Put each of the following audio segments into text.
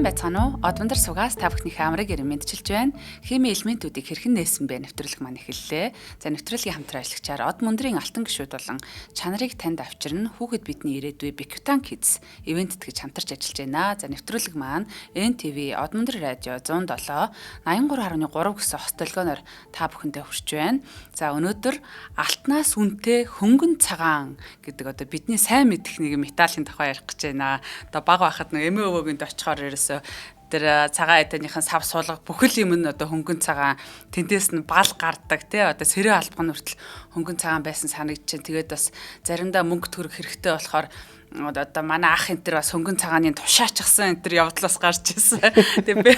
Сайн байцгаана уу? Одмондар сугаас та бүхнийхээ амрыг эрен мэдчилж байна. Химийн элементүүдийг хэрхэн нээсэн бэ? Нэвтрүүлэг маань эхэллээ. За, нэвтрүүлгийн хамтран ажиллагчаар Од мөндрийн алтан гишүүд болон чанарыг танд авчирна хүүхэд бидний ирээдүй Bikutan Kids ивент тэтгэж хамтарч ажиллаж байна. За, нэвтрүүлэг маань NTV Од мөндөр радио 107 83.3 гэсэн хос долгионоор та бүхэндээ хүрч байна. За, өнөөдөр алтнаас үнэтэй хөнгөн цагаан гэдэг одоо бидний сайн мэдэх нэг металлын тухай ярих гэж байна. Одоо бага байхад нэг эмээ өвөөгийн очихоор ерөөсөө тэр цагаан айдааныхан сав суулга бүхэл юм нь одоо хөнгөн цагаан, тэндээс нь бал гардаг, тий, одоо сэрээ албан хүртэл хөнгөн цагаан байсан санагдчихээн. Тэгээд бас заримдаа мөнгө төгрөг хэрэгтэй болохоор одоо манай ах энэ төр бас хөнгөн цагааны тушаачихсан энэ төр явдлаас гарч ирсэн. Тэгээ би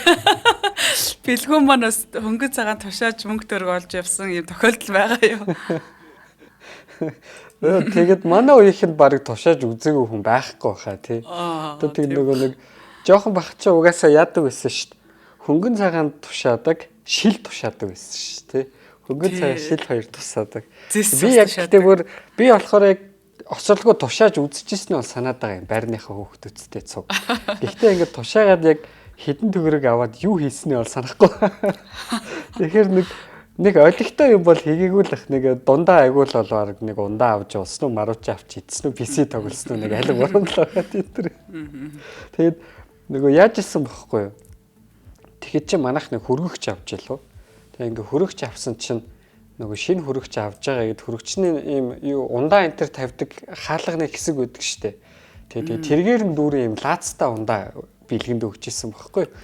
бэлгүүн маань бас хөнгөн цагаан тушааж мөнгө төгрөг олж явсан юм тохиолдол байгаа юу. Тэгээд манай үеийнхэнд барыг тушааж үзээгүй хүн байхгүй хаа, тий. Одоо тэг нөгөө нэг жоохон бах чи угаасаа яадаг байсан шүү дээ. Хөнгөн цагаан тушаадаг, шил тушаадаг байсан шүү дээ. Хөнгөн цагаан, шил хоёр тусаадаг. Би яг гэтээ бүр би болохоор яг оцолгүй тушааж үзчихсэн нь бол санаад байгаа юм. Байрныхаа хүүхдүүдтэй цуг. Гэхдээ ингээд тушаагаад яг хэдэн төгрөг аваад юу хийсний бол санахгүй. Тэгэхээр нэг олигтой юм бол хийгээгүй л ах, нэг дундаа айгуул бол баг нэг ундаа авч уусан уу, марууч авч идсэн үү, PC тоглосон уу, нэг аль гурван л байгаа тийм. Тэгээд нөгөө яаж исэн бохгүй юу? Тэгэхэд чи манайх нэг хөргөгч авч илүү. Тэгээ ингээ хөргөгч авсан чинь нөгөө шинэ хөргөгч авч байгаа гэд хөргөгчний ийм юу ундаа энэ төр тавьдаг хаалганы хэсэг байдаг штэ. Тэгээ тэргээр нь дүүрэн ийм лаацтай ундаа бэлгэнд өгч исэн бохгүй юу?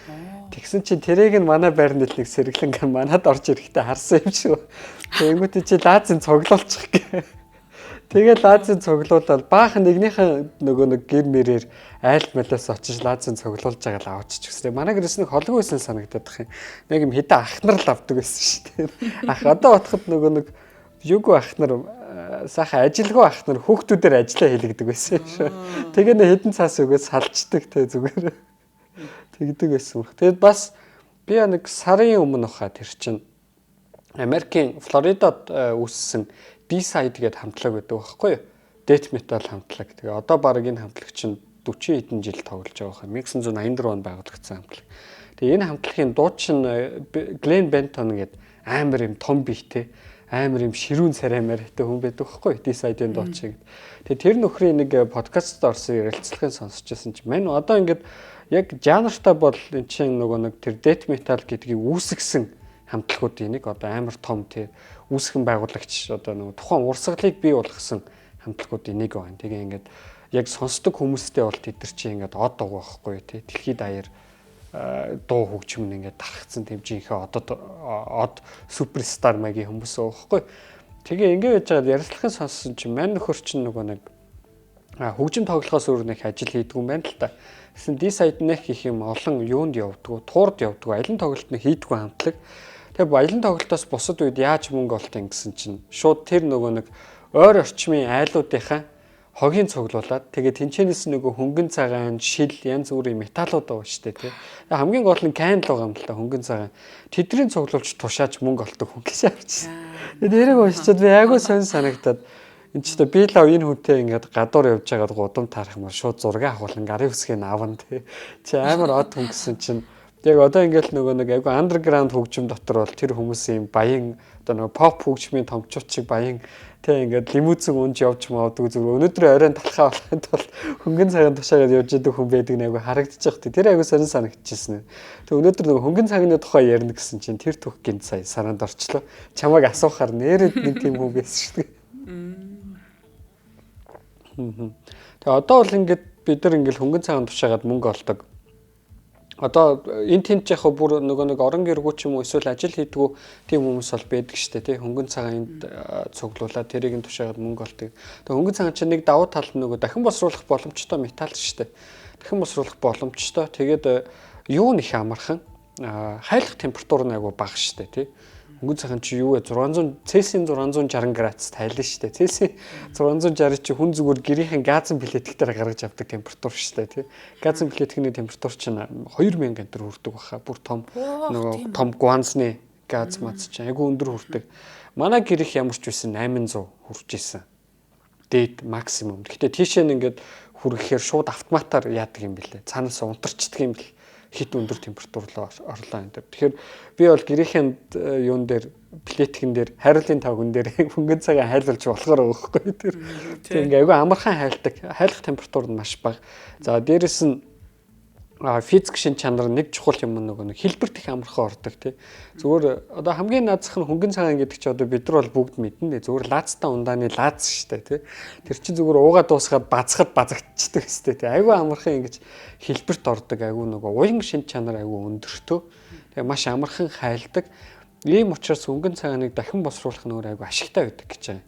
Тэгсэн чинь тэрийг нь манай байрны нэг сэргэлэн манад орж ирэхдээ харсан юм шиг. Тэнгүүтээ чи лаазын цуглуулчих гэ. Тэгээ лаазын цуглуулаад баахан нэгнийхэн нөгөө нэг гэр мэрээр айл малаас очиж лаазын цуглуулж байгаа л авчиж гисэн. Манай гэрээс нэг холгүй байсан санагдаад их юм. Нэг юм хэдэн ах нар л авдаг байсан шүү дээ. Ах одоо бодоход нөгөө нэг юугүй ах нар, сайхан ажилгүй ах нар хүүхдүүдээр ажиллаа хийлгдэг байсан юм шүү. Тэгээ нэ хэдэн цаас өгөөд салждаг те зүгээр. Тэгдэг байсан. Тэгээд бас би нэг сарын өмнө хаа тэр чинь Америкийн Флоридад үүссэн Deicide гэдэг хамтлаг байдаг байхгүй юу? Death metal хамтлаг. Тэгээ одоо баг энэ хамтлаг чинь 40 хэдэн жил тоглож байгаа хаа. 1984 онд байгуулагдсан хамтлаг. Тэгээ энэ хамтлагийн дуучин Glenn Benton гэдэг амар юм том биетэй, амар юм ширүүн царай мартай хүн байдаг байхгүй юу? Deicide-ийн дуучин гэдэг. Тэгээ тэр нөхрийн нэг подкастт орсон ярилцлагыг сонсч байсан чинь мань одоо ингээд яг жанртай бол эн чинь нөгөө нэг тэр death metal гэдгийг үүсгэсэн хамтлагуудын нэг, одоо амар том тэр үүсгэн байгуулагч, одоо нөгөө тухайн урсгалыг бий болгосон хамтлагуудын нэг байна. Тэгээ ингээд яг сонсдог хүмүүстэй бол тэд нар чи ингээд од байгаа байхгүй тий. Дэлхийд даяар дуу хөгжим нь ингээд тархацсан тийм жинхэнэ одод од superstar маягийн хүмүүс байгаа байхгүй. Тэгээ ингээд байж байгаад ярилцлагын сонссон чинь мань нөхөр чинь нөгөө нэг хөгжим тоглохоос өөр нэг ажил хийдгүү юм байна л та. Тэгсэн Deicide нэх их юм олон юунд явдгүү, туурд явдгүү, аялан тоглолт нэг хийдгүү хамтлаг. Тэгээ баялан тоглолтоос бусад үед яаж мөнгө олтын гэсэн чинь шууд тэр нөгөө нэг ойр орчмын айлуудынхаа хогийн цуглуулад тэгээ тэнчэнээс нөгөө хөнгөн цагаан, шил, янз бүрийн металлууд байгаа шүү дээ, тий. Хамгийн гол нь candle байгаа юм л та, хөнгөн цагаан. Тэдний цуглуулж тушааж мөнгө олдог хүн гэж авчихсан. Тэгээ тэрийг уншичаад би айгүй сонь санагдаад энэ ч би лав энэ хүнтэй ингээд гадуур явж байгаад гудам таарах юм шууд зураг авахулан гарын үсгийг авна, тий. Чи амар од хүн гэсэн чинь яг одоо ингээл нөгөө нэг айгүй underground хөгжим дотор бол тэр хүмүүсийн баян, одоо нөгөө pop хөгжмийн томчууд шиг баян тэг ингээд лимузин унж явж мавдаг, зүгээр өнөөдөр оройн талхаа болохын тулд хөнгөн цагаан тушаагаад явж идэг хүн байдаг нь айгүй харагдчих тий. Тэр айгүй сонин санагдчихсэн. Тэг өнөөдөр нөгөө хөнгөн цагны тухай ярина гэсэн чинь тэр түүх гинт сая санаанд орчлоо. Чамайг асуухаар нээрэд нэг тийм хүн байсан шүү дээ. Тэгээ одоо бол ингээд бид нар ингээд хөнгөн цагаан тушаагаад мөнгө олдог. Одоо энэ тэнд яг бүр нөгөө нэг орон гэргүү ч юм уу эсвэл ажил хийдгүү тийм хүмүүс бол байдаг штэ, тий, хөнгөн цагаан энд цуглуулад тэрийг нь тушаагаад мөнгө олдог. Тэгээ хөнгөн цагаан чинь нэг давуу тал нь нөгөө дахин боловсруулах боломжтой металл штэ. Дахин боловсруулах боломжтой. Тэгээд юу нэх амархан, хайлах температур нь айгу бага штэ, тий. Хөнгөн цагаан чи юу вэ? 600 Цельсийн 660 градус тайлна шүү дээ. Цельсийн 660 чи хүн зүгээр гэрийнхэн газын плиткээр гаргаж авдаг температур шүү дээ, тий. Газын плиткний температур чинь 2000 энэ хүрдэг баха. Бүр том нөгөө том гуанзны газ мац чинь айгүй өндөр хүрдэг. Манай гэрих ямар ч байсан 800 хүрч исэн. Дээд максимум. Гэхдээ тийшээ нь ингээд хүргэхээр шууд автоматар яадаг юм бэлээ. Цаанаас унтарчдаг юм бэл. Хит өндөр температур руу орлоо энэ төр. Тэгэхээр би бол гэрийнхэн юун дээр плеткэн дээр хайруулын тавган дээр хөнгөн цагаан хайлуулж болохоор байгаа байхгүй тэр. Тэг ингээ айгүй амархан хайлдаг. Хайлах температур нь маш бага. За дээрэс нь физик шин чанар нэг чухал юм нөгөө нэг хэлбэрт их амархан ордог тий. Зүгээр одоо хамгийн наазах нь хөнгөн цагаан гэдэг чи одоо бид нар бол бүгд мэднэ. Зүгээр лаазтай ундааны лааз штэ тий. Тэр чинь зүгээр уугаа дуусгаад базхад базагдчихдаг өстэй тий. Айгүй амархан ингэж хэлбэрт ордог, айгүй нөгөө уян шин чанар айгүй өндөртөө. Тэгээ маш амархан хайлдаг. Ийм учраас хөнгөн цагааныг дахин босруулах нь өөр айгүй ашигтай байдаг гэж байна.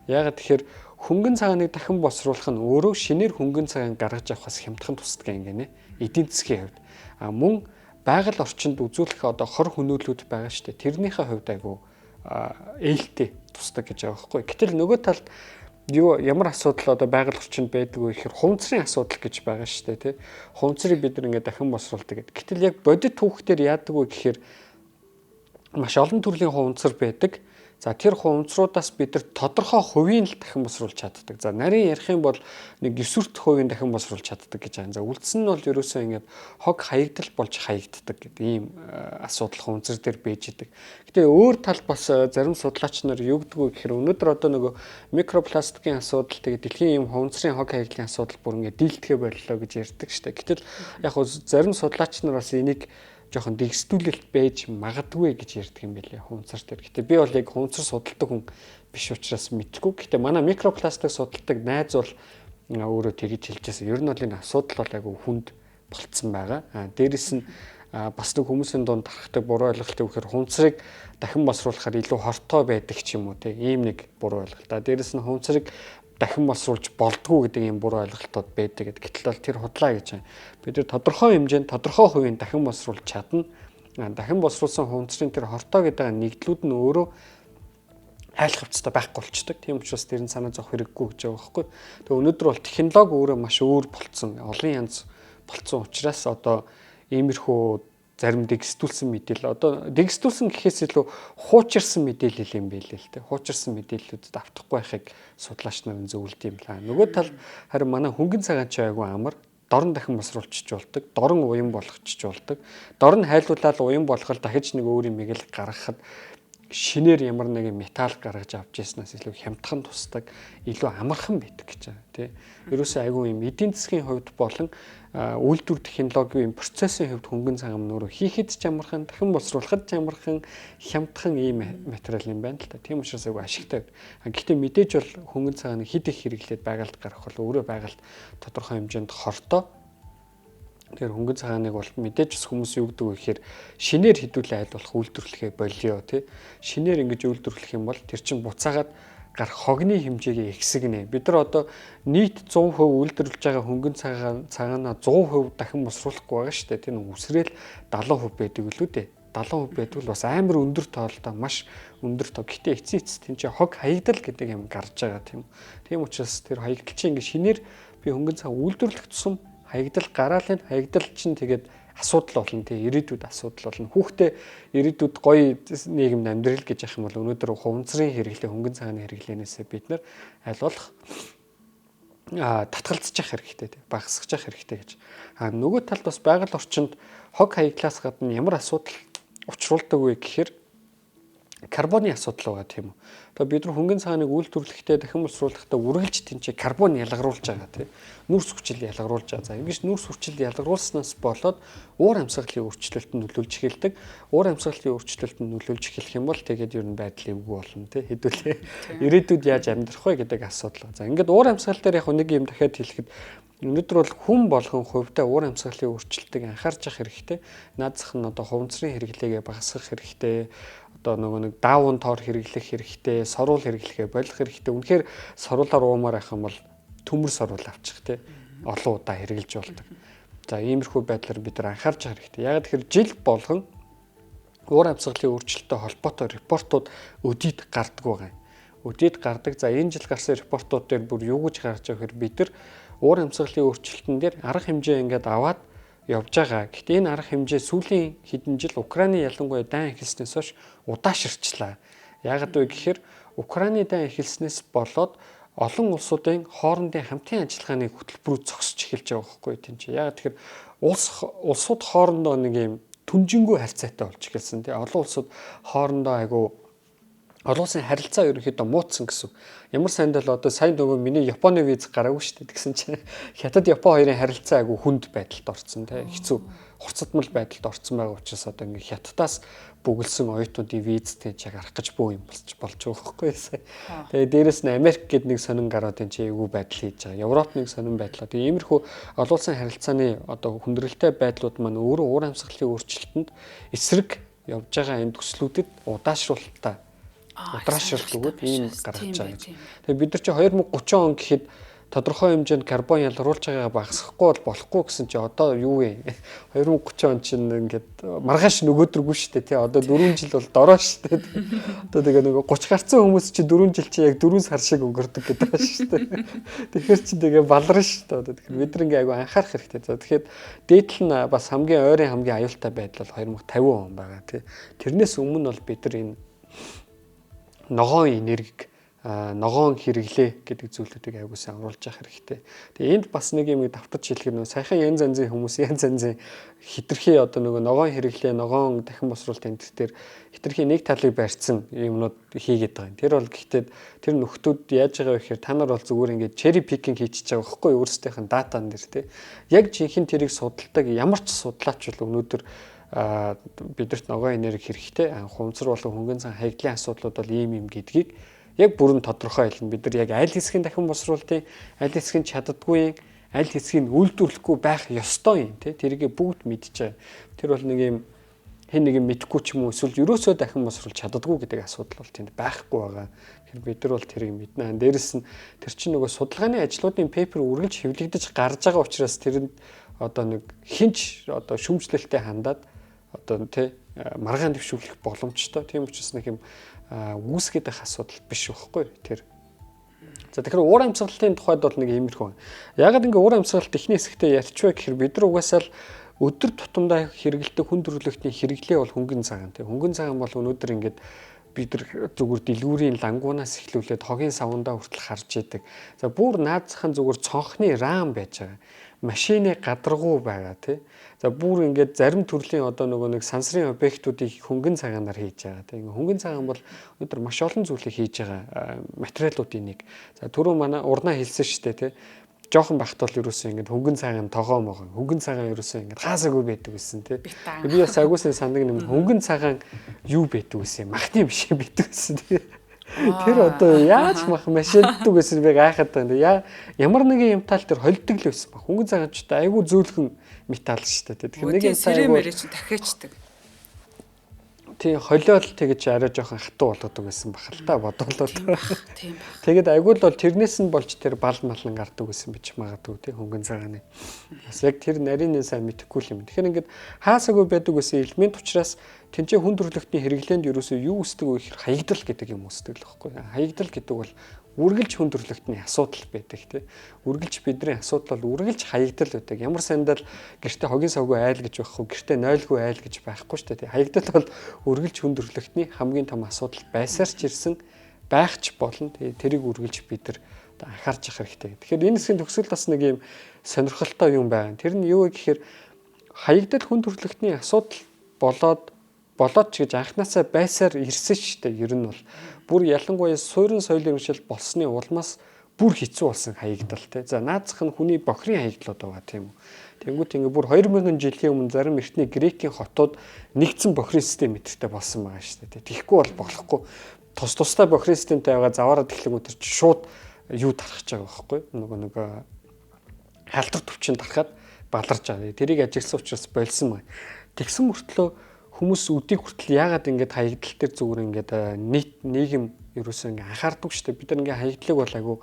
Яагаад тэгэхээр хөнгөн цагааныг дахин босруулах нь өөрөө шинээр хөнгөн цагаан гаргаж авахаас хямдхан тусдаг юм гинэ. Эдийн засгийн хувьд. А мөн байгаль орчинд үзүүлэх одоо хор хөнөөлүүд байгаа шүү дээ. Тэрнийхээ хувьд айгүй ээлтэй тусдаг гэж байгаа байхгүй. Гэтэл нөгөө талд юу ямар асуудал одоо байгаль орчинд байдаг вэ гэхээр хуванцрын асуудал гэж байгаа шүү дээ, тий. Хуванцрыг бид нар ингээд дахин босруулдаг гэдэг. Гэтэл яг бодит түүхтэр яадаг вэ гэхээр маш олон төрлийн хуванцар байдаг. За тэр хуванцруудаас бид нар тодорхой хувийн л дахин босруулж чаддаг. За нарийн ярих юм бол нэг 9 хувийн дахин босруулж чаддаг гэж байгаа. За үлдсэн нь бол ерөөсөө ингээд хог хаягдал болж хаягддаг гэдэг ийм асуудал хуванцар дээр байж идэг. Гэтэ өөр талд бас зарим судлаач нар юу гэдэг вэ гэхээр өнөөдөр одоо нөгөө микропластикийн асуудал, тэгээд дэлхийн ийм хуванцрын хог хаягдлын асуудал бүр ингээд дийлдэхэ боллоо гэж ярьдаг штэ. Гэтэл яг хөө зарим судлаач нар бас энийг жоохон дэгсдүүлэлт байж магадгүй гэж ярьдаг юм билээ хуванцар дээр. Гэтэ би бол яг хуванцар судалдаг хүн биш учраас мэдэхгүй. Гэтэ манай микропластик судалдаг найз бол өөрөө тэгж хэлж байсан. Ер нь бол энэ асуудал бол айгүй хүнд болцсон байгаа. А дээрэс нь бас нэг хүмүүсийн дунд тархдаг буруу ойлголт юу гэхээр хуванцрыг дахин босруулахаар илүү хортой байдаг ч юм уу те, ийм нэг буруу ойлголт. А дээрэс нь хуванцрыг дахин босруулж болдгоо гэдэг ийм буруу ойлголтууд байдаг гэдэг. Гэтэл бол тэр худлаа гэж байна. Бид нар тодорхой хэмжээнд тодорхой хувийн дахин босруулж чадна. Дахин босруулсан хуванцрын тэр хортой гэдэг нэгдлүүд нь өөрөө хайлах хэвцтэй байхгүй болчдөг. Тийм учраас тэр нь санаа зовх хэрэггүй гэж байгаа байхгүй. Тэгээ өнөөдөр бол технологи өөрөө маш өөр болцсон. Олон янз болцсон учраас одоо иймэрхүү зарим дэгсдүүлсэн мэдээлэл, одоо дэгсдүүлсэн гэхээс илүү хуучирсан мэдээлэл юм билээ л дээ. Хуучирсан мэдээллүүдэд автахгүй байхыг судлаач нар зөвлөд юм лаа. Нөгөө талд харин манай хөнгөн цагаан чи айгүй амар дорн дахин босруулчих болдог, дорн уян болгочих болдог. Дорн хайлуулаад уян болгоход дахиж нэг өөр юм ил гаргахад шинээр ямар нэгэн металл гаргаж авч яснаас илүү хямдхан тусдаг, илүү амархан байдаг гэж байгаа тий. Ерөөсөө айгүй юм эдийн засгийн хувьд болон үйлдвэр технологийн процессын хувьд хөнгөн цагаан өөрөө хийхэд ч амархан, дахин боловсруулахад ч амархан, хямдхан ийм материал юм байна л та. Тийм учраас айгүй ашигтай. Гэхдээ мэдээж бол хөнгөн цагааныг хэд их хэрэглээд байгальд гарах бол өөрөө байгальд тодорхой хэмжээнд хортой. Тэгэхээр хөнгөн цагааныг бол мэдээж бас хүмүүс юу гэдэг вэ гэхээр шинээр хідүүлээ аль болох үйлдвэрлэхээ болио тий. Шинээр ингэж үйлдвэрлэх юм бол тэр чинь буцаагаад гарах хогны хэмжээгээ ихсгэнэ. Бид нар одоо нийт 100% үйлдвэрлэж байгаа хөнгөн цагаанаа 100% дахин босруулахгүй байгаа шүү дээ. Тэр үсрээл 70% байдаг үлээ дээ. 70% байдаг бол бас амар өндөр тоолтой, маш өндөр тоо. Гэтэ эцсийн эцэст тийм чи хог хаягдал гэдэг юм гарч байгаа тийм. Тийм учраас тэр хаягдал чинь ингэ шинээр би хөнгөн цагаан үйлдвэрлэх тусам хаягдал гараал энэ хаягдал чинь тэгээд асуудал болно тий, ирээдүйд асуудал болно. Хүүхдээ ирээдүйд гоё нийгэмд амьдрал гэж яах юм бол өнөөдөр хуванцрын хэрэглээ, хөнгөн цагааны хэрэглээнээсээ бид нар аль болох татгалзах хэрэгтэй тий, багасгах хэрэгтэй гэж. А нөгөө талд бас байгаль орчинд хог хаягдлаас гадна ямар асуудал учруулдаг вэ гэхээр карбоны асуудал байгаа тийм үү. Одоо бид нар хөнгөн цагааныг үйлдвэрлэхдээ дахин боловсруулахдаа үргэлж тэнцээ карбон ялгаруулж байгаа тийм. Нүүрс хүчил ялгаруулж байгаа. За ингэж нүүрс хүчил ялгаруулснаас болоод уур амьсгалын өөрчлөлтөнд нөлөөлж эхэлдэг. Уур амьсгалын өөрчлөлтөнд нөлөөлж эхэлэх юм бол тэгээд ер нь байдал эвгүй болно тийм. Хэдүүлээ ирээдүйд яаж амьдрах вэ гэдэг асуудал. За ингээд уур амьсгал дээр яг нэг юм дахиад хэлэхэд өнөөдөр бол хүн болгон хувьдаа уур амьсгалын өөрчлөлтийг анхаарч явах хэрэгтэй. Наад зах нь одоо хуванцрын хэрэглээгээ багасгах хэрэгтэй. Одоо нөгөө нэг даавн тоор хэрэглэх хэрэгтэй, соруул хэрэглэхээ болох хэрэгтэй. Үнэхээр соруулаар уумаар байх юм бол төмөр соруул авчих тий. Олон удаа хэрэглэж болдог. За иймэрхүү байдлаар бид нар анхаарч явах хэрэгтэй. Яг тэгэхээр жил болгон уур амьсгалын өөрчлөлттэй холбоотой репортууд өдийд гардаг байгаа юм. Өдийд гардаг. За энэ жил гарсан репортууд дээр бүр юу гэж гарч байгаа гэхээр бид нар уур амьсгалын өөрчлөлтөн дээр арга хэмжээ ингээд аваад явж байгаа. Гэхдээ энэ арга хэмжээ сүүлийн хэдэн жил Украины ялангуяа дайн эхэлснээс хойш удааширчлаа. Яагаад вэ гэхээр Украины дайн эхэлснээс болоод олон улсуудын хоорондын хамтын ажиллагааны хөтөлбөрүүд зогсож эхэлж байгаа байхгүй тийм чи. Яг тэгэхээр улсууд хоорондоо нэг юм түнжингүй харьцаатай болж эхэлсэн тий. Олон улсууд хоорондоо айгу олон улсын харилцаа ерөнхийдөө муудсан гэсэн. Ямар сандал одоо сайн нөгөө миний Японы виз гараагүй шүү дээ. Тэгсэн чинь Хятад Япон хоёрын харилцаа айгу хүнд байдалд орсон тий. Хэцүү хурцдмал байдалд орсон байгаа учраас одоо ингээ Хятадаас бөглөсөн оюутнуудын визтэй чиг гарах гэж бөө юм болж байгаа байхгүй юу. Тэгээ дээрэс нь Америк гээд нэг сонин гараад энэ чи эвгүй байдал хийж байгаа. Европ нэг сонин байдлаа. Тэгээ иймэрхүү олон улсын харилцааны одоо хүндрэлтэй байдлууд маань өөрөө уур амьсгалын өөрчлөлтөнд эсрэг явж байгаа энэ төслүүдэд удаашруулалтаа удаашралт өгөөд ийм гаргаж байгаа гэж. Тэгээ бид нар чи 2030 он гэхэд тодорхой хэмжээнд карбон ялруулж байгаагаа багасгахгүй бол болохгүй гэсэн чи одоо юу вэ? 2030 он чинь ингээд маргааш нөгөөдргүй шүү дээ тий. Одоо 4 жил бол дороо шүү дээ. Одоо тэгээ нөгөө 30 гарцсан хүмүүс чи 4 жил чи яг 4 сар шиг өнгөрдөг гэдэг байна шүү дээ. Тэгэхээр чи тэгээ баларна шүү дээ. Одоо тэгэхээр бид нар ингээ айгу анхаарах хэрэгтэй. За тэгэхээр дээдл нь бас хамгийн ойрын хамгийн аюултай байдал бол 2050 он байгаа тий. Тэрнээс өмнө бол бид нар энэ ногоон энергийг ногоон хэрэглээ гэдэг зүйлүүдийг аягүй сайн оруулж явах хэрэгтэй. Тэгээ энд бас нэг юм давтаж хэлэхээр нөгөө саяхан янз янзын хүмүүс янз янзын хитрхи одоо нөгөө ногоон хэрэглээ, ногоон дахин босруулалт энэ төр хитрхи нэг талыг барьцсан юмнууд хийгээд байгаа юм. Тэр бол гэхдээ тэр нөхдүүд яаж байгаа вэ гэхээр та нар бол зүгээр ингээд cherry picking хийчихэж байгаа байхгүй юу өөрсдийнх нь датан дээр тий. Яг жинхэнэ тэрийг судалдаг ямар ч судлаач бол өнөөдөр бидэрт ногоон энерги хэрэгтэй. Хумцар болон хөнгөн цан хаягдлын асуудлууд бол ийм юм гэдгийг яг бүрэн тодорхой хэлнэ. Бид нар яг аль хэсгийн дахин босруулалтын, аль хэсгийн чаддаггүй, аль хэсгийг үйлдвэрлэхгүй байх ёстой юм тий. Тэрийг бүгд мэдж байгаа. Тэр бол нэг юм хэн нэг юм мэдэхгүй ч юм уу эсвэл ерөөсөө дахин босруулж чаддаггүй гэдэг асуудал бол тэнд байхгүй байгаа. Тэгэхээр бид нар бол тэрийг мэднэ. Дээрэс нь тэр чинь нөгөө судалгааны ажлуудын paper үргэлж хэвлэгдэж гарч байгаа учраас тэрэнд одоо нэг хинч одоо шүүмжлэлтэй хандаад одоо тий маргаан дэвшүүлэх боломжтой. Тийм учраас нэг юм үүсгээд байх асуудал биш байхгүй тэр. За тэгэхээр уур амьсгалын тухайд бол нэг иймэрхүү. Ягаад ингээ уур амьсгалт эхний хэсэгтээ ярьчихвэ гэхээр бид нар угаасаа л өдөр тутамдаа хэрэгэлдэг хүн төрөлхтний хэрэглээ бол хөнгөн цагаан тий. Хөнгөн цагаан бол өнөөдөр ингээд бид нар зүгээр дэлгүүрийн лангуунаас эхлүүлээд хогийн савндаа хүртэл харж идэг. За бүр наазахын зүгээр цонхны рам байж байгаа. Машины гадаргуу байгаа тий. За бүр ингээд зарим төрлийн одоо нөгөө нэг сансрын объектуудыг хөнгөн цагаанаар хийж байгаа тийм. Хөнгөн цагаан бол өнөөдөр маш олон зүйлийг хийж байгаа материалуудын нэг. За түрүү манай урнаа хэлсэн шүү дээ тийм. Жохон багт бол ерөөсөө ингээд хөнгөн цагаан тогоо могон хөнгөн цагаан ерөөсөө ингээд хаасаагүй байдаг гэсэн тийм. Би бас агуулсан сандаг юм хөнгөн цагаан юу байдаг гэсэн махны биш байдаг гэсэн тийм. Тэр одоо яаж мах машиндаг гэсэн би гайхаад байна. Яа ямар нэгэн юм тал тэр холддог л байсан баг. Хөнгөн цагаан ч одоо айгүй зөөлхөн металл шүү дээ. Тэгэхээр нэг юм сэрэ мэрэ чинь дахиачдаг. Тий холиол тэгэж арай жоохон хатуу болгодог байсан бах л та бодвол. Тийм. Тэгээд айгүй л бол тэрнээс нь болж тэр бал малан гардаг байсан бич магадгүй тий хөнгөн цагааны. Бас яг тэр нарийн сайн мэдэхгүй л юм. Тэгэхээр ингээд хаасаагүй байдаг байсан элемент учраас тэнцээ хүн төрөлхтний хэрэглээнд ерөөсөө юу үүсдэг вэ гэхээр хаягдал гэдэг юм үүсдэг л байхгүй. Хаягдал гэдэг бол үргэлж хүн төрөлхтний асуудал байдаг тий. Үргэлж бидний асуудал бол үргэлж хаягдал байдаг. Ямар сандал гэртээ хогийн савгүй айл гэж байхгүй, гэртээ нойлгүй айл гэж байхгүй шүү дээ. Хаягдал бол үргэлж хүн төрөлхтний хамгийн том асуудал байсаар ч ирсэн байх ч болно. Тэгээ тэрийг үргэлж бид нар анхаарч явах хэрэгтэй. Тэгэхээр энэ хэсгийн төгсгөл бас нэг юм сонирхолтой юм байна. Тэр нь юу вэ гэхээр хаягдал хүн төрөлхтний асуудал болоод ч гэж анханасаа байсаар ирсэн шүү дээ. Ер нь бол бүр ялангуяа суурин соёлын иргэншил болсны улмаас бүр хэцүү болсон хаягдал те. За наазах нь хүний бохирын хаягдлууд байгаа тийм үү. Тэнгүүт ингээ бүр 2000 жилийн өмнө зарим эртний грекийн хотууд нэгдсэн бохирын систем мэтэртэй болсон байгаа шүү дээ. Тэгэхгүй бол болохгүй. Тус тустай бохирын системтэй байгаа заваараа тэхлэнгүүд тэр чинь шууд юу тархаж байгаа байхгүй нөгөө нэг халдвар төвчин тархаад баларж байгаа. Тэрийг ажигласан учраас болсон байна. Тэгсэн мөртлөө хүмүүс өдийг хүртэл яагаад ингэж хаягдал дээр зүгээр ингээд нийт нийгэм ерөөсөө ингээ анхаардаг шүү дээ. Бид нар ингээ хаягдлыг бол айгу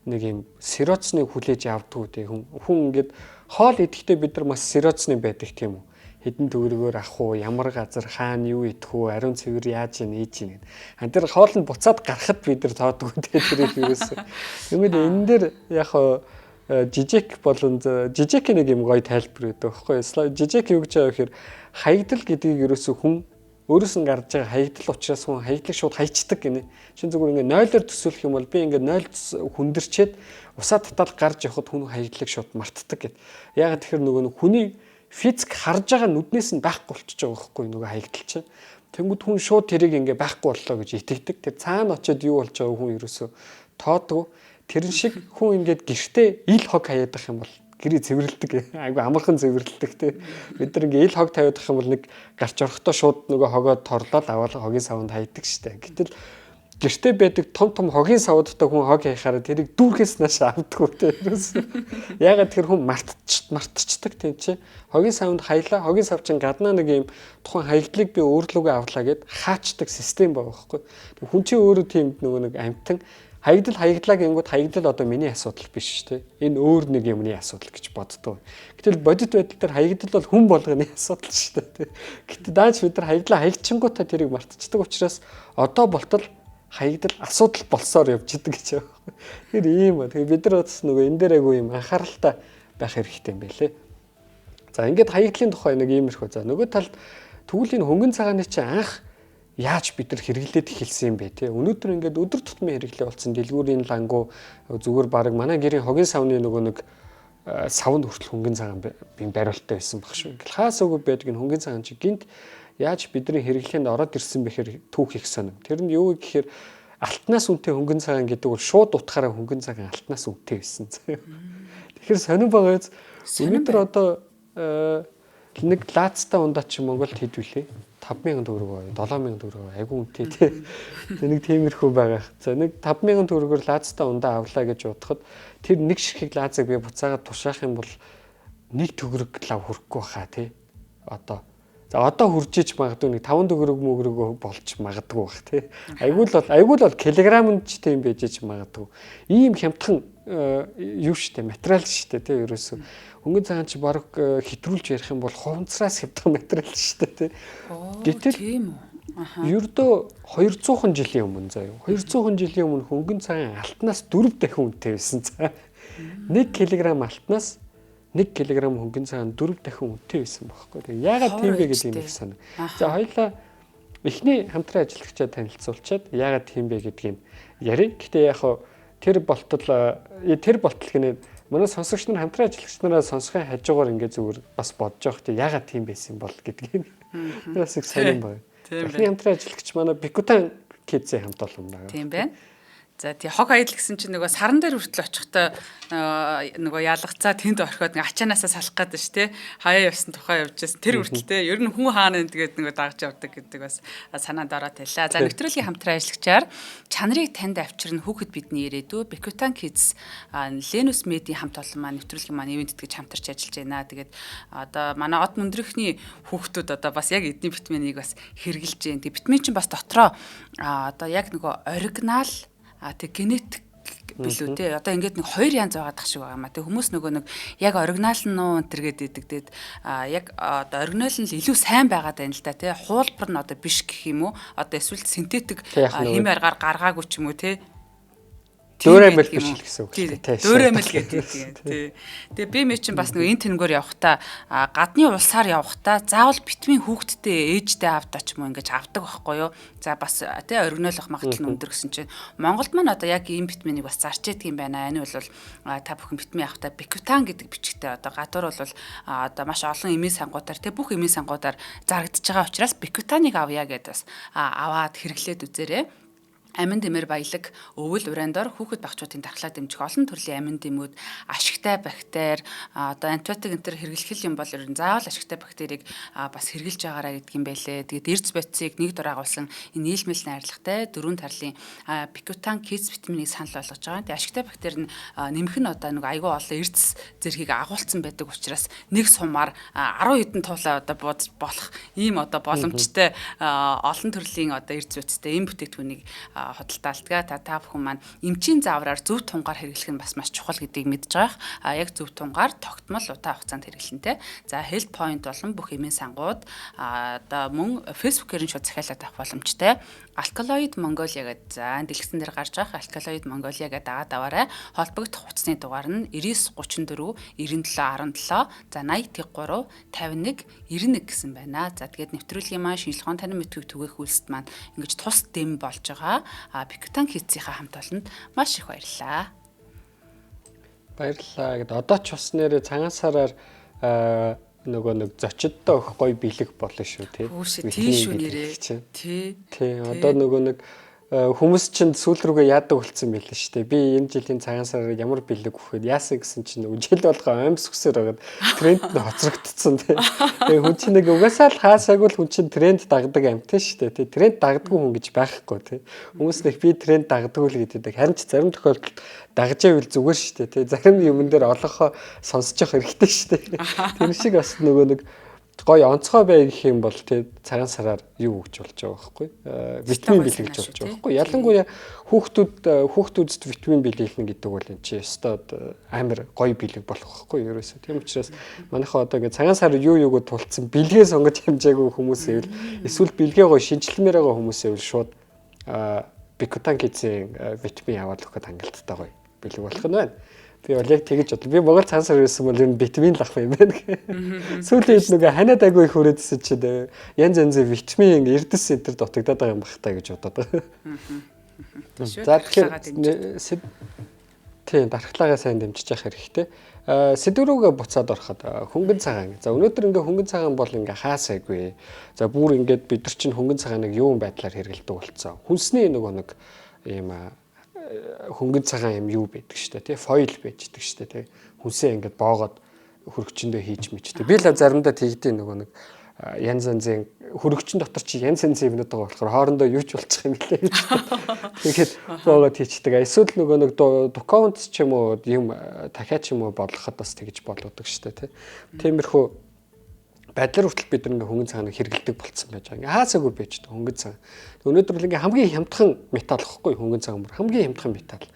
нэг юм сироцныг хүлээж авдггүй тий хүн хүн ингээд хоол идэхдээ бид нар маш сироцны байдаг тийм үү. Хэдэн төгрөгөөр авах уу, ямар газар хаана юу идэх үү, ариун цэвэр яаж ийн ээж ийн гэдэг. А тэр хоол нь буцаад гарахад бид нар тоодгүй тий тэрийг ерөөсөө. Тэгмээд энэ дээр яг Жижек болон Жижек нэг юм гоё тайлбар өгдөг байхгүй юу? Жижек юу гэж байгаа гэхээр хаягдал гэдгийг ерөөсөө хүн Өөрөөс нь гарч байгаа хаягдал учраас хүн хаягдлыг шууд хайчдаг гинэ. Чин зүгээр ингээ 0-оор төсөөлөх юм бол би ингээ 0 хүндэрчээд усаа татал гарч явхад хүн хаягдлыг шууд мартдаг гэд. Яагаад тэгэхээр нөгөө нэг хүний физик харж байгаа нүднээс нь байхгүй болчихж байгаа байхгүй нөгөө хаягдал чинь. Тэнгүүд хүн шууд тэрийг ингээ байхгүй боллоо гэж итгэдэг. Тэр цаана очиод юу болж байгааг хүн ерөөсөө тоодгүй. Тэрэн шиг хүн ингээд гэртээ ил хог хаяадах юм бол гэрээ цэвэрлэдэг. Айгу амархан цэвэрлэдэг тий. Бид нар ингээ ил хог тавиадах юм бол нэг гарч орохдоо шууд нөгөө хогоо торлоод аваад хогийн савнд хайдаг штэ. Гэтэл гэртээ байдаг том том хогийн савуудтай хүн хог хаяхаараа тэрийг дүүрхээс нааш авдаггүй тий. Яагаад тэр хүн мартчихдаг тийм чи. Хогийн савнд хаялаа, хогийн сав чинь гаднаа нэг юм тухайн хаягдлыг би өөрлөгөө авлаа гэд хаачдаг систем байгаа байхгүй. Хүн чинь өөрөө тийм нөгөө нэг амтан хаягдал хаягдлаа гингүүд хаягдал одоо миний асуудал биш тий. Энэ өөр нэг юмны асуудал гэж боддог. Гэтэл бодит байдал дээр хаягдал бол хүн болгоны асуудал шүү дээ тий. Гэтэл дааж бид нар хаягдлаа хаягчингуудаа тэрийг мартчихдаг учраас одоо болтол хаягдал асуудал болсоор явж идэг гэж байгаа байхгүй. Тэгэхээр ийм. Тэгээ бид нар бас нөгөө энэ дээр айгу юм анхааралтай байх хэрэгтэй юм байлээ. За ингээд хаягдлын тухай нэг иймэрхүү. За нөгөө талд тэгвэл энэ хөнгөн цагааны чинь анх яаж бид нар хэрэглээд эхэлсэн юм бэ те. Өнөөдөр ингээд өдөр тутмын хэрэглээ болсон дэлгүүрийн лангуу зүгээр баг манай гэрийн хогийн савны нөгөө нэг савнд хүртэл хөнгөн цагаан би бариулттай байсан баг шүү. Ингээл хаас үгүй байдаг энэ хөнгөн цагаан чи гинт яаж бидний хэрэглээнд ороод ирсэн бэхээр түүх их сонин. Тэр нь юу гэхээр алтнаас үнэтэй хөнгөн цагаан гэдэг бол шууд утгаараа хөнгөн цагаан алтнаас үнэтэй байсан. Тэгэхээр сонин байгаа биз. Өнөөдөр одоо нэг лаацтай ундаа чи Монголд хэд вүлээ? 5000 төгрөг, 7000 төгрөг айгүй үнэтэй тий. Тэгээ нэг тиймэрхүү байгаа. За нэг 5000 төгрөгөөр лаацтай ундаа авлаа гэж бодоход тэр нэг ширхэг лаазыг би буцаагаад тушаах юм бол нэг төгрөг лав хүрэхгүй баха тий. Одоо за одоо хүрж ич магадгүй нэг 5 төгрөг мөгрөг болж магадгүй бах тий. Айгүй л бол килограмм ч тийм байж ич магадгүй. Ийм хямдхан юу штэ материал штэ тий ерөөсөө. Хөнгөн цагаан чи бараг хэтрүүлж ярих юм бол хуванцраас хямдхан материал штэ тий. Гэтэл тийм үү. Аха. Ердөө 200 жилийн өмнө заяа. 200 жилийн өмнө хөнгөн цагаан алтнаас 4 дахин үнэтэй байсан за. 1 кг алтнаас 1 кг хөнгөн цагаан 4 дахин үнэтэй байсан байхгүй. Тэгээ яагаад тийм бэ гэдэг юм их санаа. За хоёлаа эхний хамтран ажиллагчаа танилцуулчаад яагаад тийм бэ гэдгийг ярив. Гэтэ яг хав тэр болтол гинэ манай сонсогч нар хамтран ажиллагч нараа сонсохын хажуугаар ингээ зүгээр бас бодож явах тий яагаад тийм байсан бол гэдгийг. Бас их сонирн байна. Эхний хамтран ажиллагч манай Бикутан Кидзийн хамт олон байна. Тийм байна. За тий хог аялал гэсэн чинь нөгөө саран дээр хүртэл очихдоо нөгөө ялгацаа тэнд орхиод нэг ачаанаасаа салах гэдэг ш тий хаяа явсан тухай явж байсан тэр хүртэл тий ер нь хүн хаана тэгээд нөгөө дагж явдаг гэдэг бас санаанд ороод байлаа. За нэвтрүүлгийн хамтран ажиллагчаар чанарыг танд авчирна хүүхэд бидний ирээдүй Бекутан Kids Ленус Медийн хамт олон маань нэвтрүүлгийн маань ивент тэтгэж хамтарч ажиллаж байна. Тэгээд одоо манай од мөндрөхний хүүхдүүд одоо бас яг эдний битменийг бас хэрэгжилж байна. Тэгээд битмен чинь бас дотроо одоо яг нөгөө оригинал тэг генетик билүү те одоо ингээд нэг хоёр янз байгаад тах шиг байгаа юм а. Тэг хүмүүс нөгөө нэг яг оригинал нь нуу энэ төр гээд идэг. Тэгээд яг одоо оригинал нь л илүү сайн байгаад байна л да те. Хуулбар нь одоо биш гэх юм уу? Одоо эсвэл синтетик хими аргаар гаргаагүй ч юм уу те. Дүүрэмэл биш л гэсэн үг шүү дээ. Дүүрэмэл гэдэг тийм. Тэгээ би мэ чинь бас нэг энэ тэнгээр явхдаа гадны улсаар явхдаа заавал битмийн хүүхэдтэй ээжтэй аавдаа ч юм уу ингэж авдаг байхгүй юу? За бас тий оригиналох магадлал нь өндөр гэсэн чинь Монголд маань одоо яг ийм битминийг бас зарч ядг юм байна. Энэ бол та бүхэн битмийн авахтаа Бекутан гэдэг бичгтэй одоо гадуур бол одоо маш олон эмийн сангуудаар тий бүх эмийн сангуудаар зарагдаж байгаа учраас Бекутаныг авъя гэдээ бас аваад хэрэглээд үзээрэй. Амин дэмэр баялаг өвөл урандор хүүхэд багчуудын дархлаа дэмжих олон төрлийн амин дэмүүд ашигтай бактери одоо антибиотик энэ төр хэрэглэх юм бол ер нь заавал ашигтай бактерийг бас хэрэглэж байгаараа гэдэг юм байлээ. Тэгээд эрдэс бодисыг нэг дор агуулсан энэ нийлмэл найрлагатай дөрвөн тарлын Бикутан Kids витаминыг санал болгож байгаа. Тэгээд ашигтай бактери нь нэмэх нь одоо нэг айгүй олон эрдэс зэрхийг агуулсан байдаг учраас нэг сумаар 10 хэдэн туулаа одоо буудаж болох ийм одоо боломжтой олон төрлийн одоо эрдэс бодистой ийм бүтээгдэхүүнийг худалдаалдаг. Та бүхэн маань эмчийн заавраар зөв тунгаар хэрэглэх нь бас маш чухал гэдгийг мэдж байгаа. Яг зөв тунгаар тогтмол удаан хугацаанд хэрэглэн тэ. За Health Point болон бүх эмийн сангууд одоо мөн Facebook-ээр нь шууд захиалаад авах боломжтой. Alkaloid Mongolia гэдэг за дэлгэцэн дээр гарч байгаа Alkaloid Mongolia гэдэг дагаад аваарай. Холбогдох утасны дугаар нь 99 34 97 17 за 80 51 91 гэсэн байна. За тэгээд нэвтрүүлгийн маань шинжилгээ ухааны танин мэдхүйг түгээх үйлсэд маань ингэж тус дэм болж байгаа. Бикутан Kids-ийнхаа хамт олонд маш их баярлалаа. Баярлалаа гэд одоо ч бас нэрээ цагаан сараар нөгөө нэг зочидтой өгөх гоё бэлэг болно шүү тий. Тий шүү нэрээ. Тий. Тий. Одоо нөгөө нэг хүмүүс чинь сүүл рүүгээ яадаг болсон байл шүү дээ. Би энэ жилийн цагаан сараар ямар бэлэг өгөхөд яасан гэсэн чинь жил болгоо оймс өксөр байгаад тренд нь хоцрогдсон тий. Тэгээ хүн чинь нэг угаасаа л хаасаагүй л хүн чинь тренд дагдаг амьтан шүү дээ тий. Тренд дагдаггүй хүн гэж байхгүй тий. Хүмүүс нэг би тренд дагдаггүй л гэдэг. Харин ч зарим тохиолдолд дагж байвал зүгээр шүү дээ тий. Зарим юмн дээр олонхоо сонсож явах хэрэгтэй шүү дээ. Тэр шиг бас нөгөө нэг гоё онцгой бай гэх юм бол тий цагаан сараар юу өгч болж байгаа байхгүй витамин бэлгэлж болж байгаа байхгүй. Ялангуяа хүүхдүүдэд витамин бэлгэлнэ гэдэг бол энэ чи ёстой амар гоё бэлэг болох байхгүй ерөөсөө. Тийм учраас манайхаа одоо ингээ цагаан сар юу юуг тулцсан бэлгээ сонгож хэмжээгүй хүмүүс ивэл эсвэл бэлгээ гоё шинжилмээр байгаа хүмүүс ивэл шууд Бикутан Kids-ийн витамин аваад өгөхөд хангалттай гоё бэлэг болох нь байна. Би бол яг тэгэж бодлоо. Би Монгол цагаан сар ирсэн бол ер нь витамин л авах юм байна гэх. Сүүлийн үед нөгөө ханиад айгүй их хүрээдсэн чинь янз янзын витамин эрдэс энэ төр дутагдаад байгаа юм бах та гэж бодоод байгаа. За тэгэхээр тийм дархлаагаа сайн дэмжиж явах хэрэгтэй. Сэдв рүүгээ буцаад ороход хөнгөн цагаан. За өнөөдөр ингээ хөнгөн цагаан бол ингээ хаасайгүй. За бүр ингээд бид нар чинь хөнгөн цагааныг юун байдлаар хэрэглэдэг болцсон. Хүнсний нөгөө нэг ийм хөнгөн цагаан юм юу байдаг штэ тий фойл байждаг штэ тий хүнсээ ингээд боогод хөргөчөндөө хийж мичтэй. Би л заримдаа тэгдээ нөгөө нэг янз янзын хөргөчн дотор чи янз янзын юмнууд байгаа болохоор хоорондоо юу ч болчих юм лээ гэж. Тэгээд боогод хийчдэг. Эсвэл нөгөө нэг документ ч юм уу юм дахиад ч юм уу бодлоход бас тэгж болгодог штэ тий. Тиймэрхүү байдлаар хүртэл бид нэг хөнгөн цагааныг хэрэглэдэг болцсон байж байгаа. Ингээ хаасаагүй байж байгаа хөнгөн цагаан. Өнөөдөр бол ингээ хамгийн хямдхан металл гэхгүй хөнгөн цагаан бүр хамгийн хямдхан металл.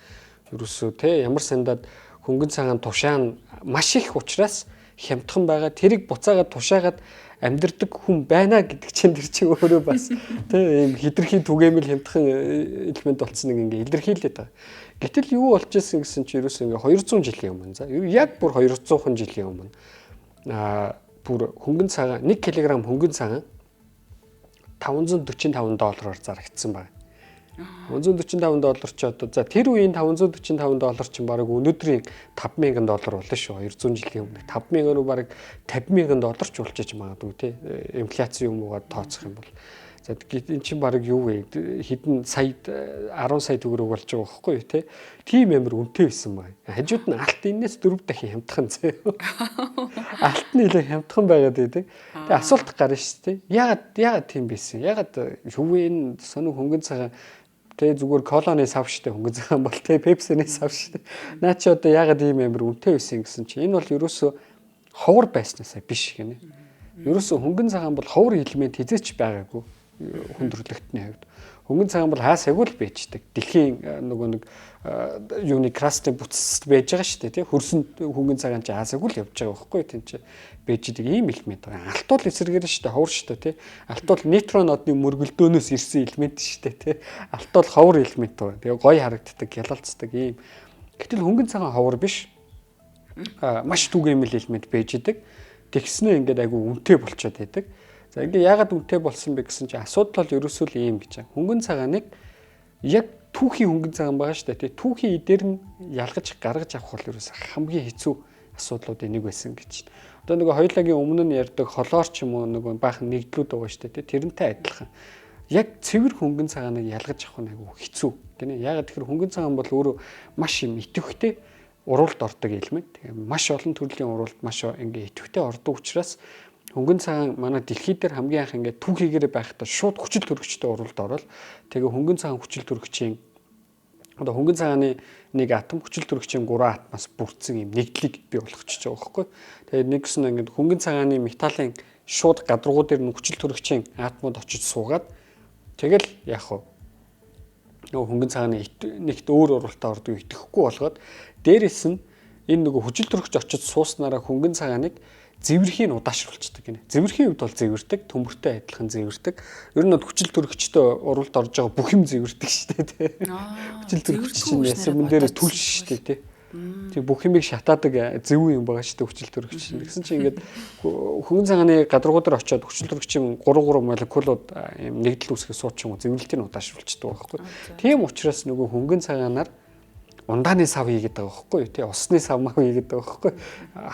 Ерөөсөө те ямар сандад хөнгөн цагаан тушаан маш их учраас хямдхан байгаа. Тэрийг буцаагаад тушаагаад амьдардаг хүн байна гэдэг чинь тэр чинь өөрөө бас те ийм хитрхи түгээмэл хямдхан элемент болцсон нэг ингээ илэрхийлээд байгаа. Гэтэл юу болж исэн гэсэн чинь ерөөсөө ингээ 200 жилийн өмнө за яг бүр 200 жилийн өмнө бүр хөнгөн цагаан 1 кг хөнгөн цагаан 545 доллараар зарагдсан байна. 545 доллар ч одоо за тэр үеийн 545 доллар чинь бараг өнөөдрийн 5000 доллар болно шүү. 200 жилийн өмнө 5000 руу бараг 50000 доллар ч болж иж магадгүй тий. Инфляци юм уугаад тооцох юм бол. За энэ чинь бараг юу вэ? Хэдэн сая 10 сая төгрөг болж байгаа байхгүй юу тий. Тийм амар үнэтэй байсан байна. Хажууд нь алт энэс 4 дахин хямдхан зөө. Алт нь илүү хямдхан байгаад байдаг. Тэгээ асуулт гарна шүү дээ. Яагаад тийм байсан? Яагаад юу вэ энэ сонин хөнгөн цагаан тэгээ зүгээр колоны сав штэ хөнгөн цагаан бол тэгээ пепсиний сав штэ. Наа чи одоо яагаад ийм амар үнэтэй байсан гэсэн чи энэ бол ерөөсөө ховор байснаасаа биш гинэ. Ерөөсөө хөнгөн цагаан бол ховор элемент хизээч байгаагүй хүндрэлтний хувьд. Хөнгөн цагаан бол хаасаагүй л байждаг. Дэлхийн нөгөө нэг юуны крастын бүтцэд байж байгаа шүү дээ тий. Хөрсөн хөнгөн цагаан чи хаасаагүй л явж байгаа байхгүй тийм чи байж идэг ийм элемент байгаа. Алт бол эсрэгээр шүү дээ ховор шүү дээ тий. Алт бол нейтрон одны мөргөлдөөнөөс ирсэн элемент шүү дээ тий. Алт бол ховор элемент байгаа. Тэгээ гоё харагддаг, гялалцдаг ийм. Гэтэл хөнгөн цагаан ховор биш. Маш түгээмэл элемент байж идэг. Тэгснээ ингээд айгүй үнэтэй болчиход байдаг. За ингээ яагаад үнэтэй болсон бэ гэсэн чинь асуудал бол ерөөсөө л ийм гэж байна. Хөнгөн цагааныг яг түүхийн хөнгөн цагаан байгаа шүү дээ. Түүхийн эдээр нь ялгаж гаргаж авах бол ерөөсөө хамгийн хэцүү асуудлуудын нэг байсан гэж. Одоо нөгөө хоёулагийн өмнө нь ярьдаг холоор ч юм уу нөгөө баахан нэгдлүүд байгаа шүү дээ. Тэрнтэй адилхан. Яг цэвэр хөнгөн цагааныг ялгаж авах нь айгүй хэцүү. Гинэ. Яагаад тэгэхээр хөнгөн цагаан бол өөрөө маш юм идэвхтэй уруулд ордог элемент. Тэгээ маш олон төрлийн уруулд маш ингээ идэвхтэй ордог учраас хөнгөн цагаан манай дэлхий дээр хамгийн анх ингээд түүхийгээрээ байхдаа шууд хүчил төрөгчтэй уруулд ороод тэгээ хөнгөн цагаан хүчил төрөгчийн одоо хөнгөн цагааны нэг атом хүчил төрөгчийн 3 атомаас бүрдсэн юм нэгдлийг бий болгочихж байгаа байхгүй. Тэгээд нэг гэсэн ингээд хөнгөн цагааны металлын шууд гадаргуу дээр нь хүчил төрөгчийн атомууд очиж суугаад тэгэл яг хуу Нөгөө хөнгөн цагааны нэгт өөр уралтаа ордог итгэхгүй болгоод дээрэс нь энэ нөгөө хүчил төрөгч очиж сууснараа хөнгөн цагааныг зэвэрхийг удаашруулцдаг гинэ. Зэвэрхийн хувьд бол зэвэрдэг, төмөртэй адилхан зэвэрдэг. Ер нь бол хүчил төрөгчтэй уралд орж байгаа бүх юм зэвэрдэг шүү дээ, тий. Хүчил төрөгч чинь ясмэн дээр түлш шүү дээ, тий. Тэг бүх юмыг шатаадаг зөвүүн юм байгаа шүү дээ хүчил төрөгч. Тэгсэн чинь ингээд хөнгөн цагааны гадаргуу дээр очиод хүчил төрөгчийн 3 3 молекулууд юм нэгдэл үүсгэх сууч юм уу зэвэрлэлтийг удаашруулцдаг байхгүй. Тийм учраас нөгөө хөнгөн цагаанаар ундааны сав хийгээд байгаа байхгүй тий, усны сав мав хийгээд байгаа байхгүй.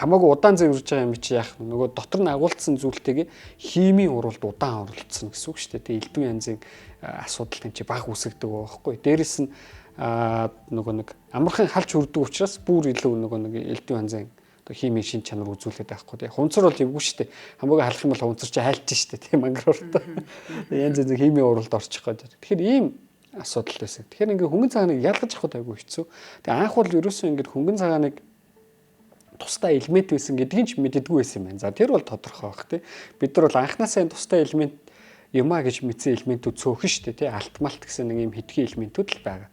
Хамаагүй удаан зэвэрж байгаа юм чи яах вэ? Нөгөө дотор нь агуулсан зүйлтэйгээ химийн уралд удаан оролцсон гэсэн үг шүү дээ тий. Элдв янзын асуудал тийм чи баг үүсгдэг байгаа байхгүй. Дээрэс нь нөгөө нэг амархан халж хүрдэг учраас бүр илүү нөгөө нэг элдв янзын одоо химийн шин чанар үзүүлээд байхгүй тий. Хунцар бол эвгүй шүү дээ. Хамаагүй халах юм бол хунцар чи хайлж шүү дээ тий, мангар уртаа. Янз янзын химийн уралд орчих гээд. Тэгэхээр ийм асуудал байсан. Тэгэхээр ингээ хөнгөн цагааныг ялгаж авахд айгүй хэцүү. Тэгээ анх бол ерөөсөө ингээ хөнгөн цагааныг тусдаа элемент байсан гэдгийг ч мэддэггүй байсан юм байна. За тэр бол тодорхой байх тий. Бид нар бол анханасаа энэ тусдаа элемент юмаа гэж мэдсэн элементүүд цөөхөн шүү дээ тий. Алт малт гэсэн нэг юм хитгэн элементүүд л байгаа.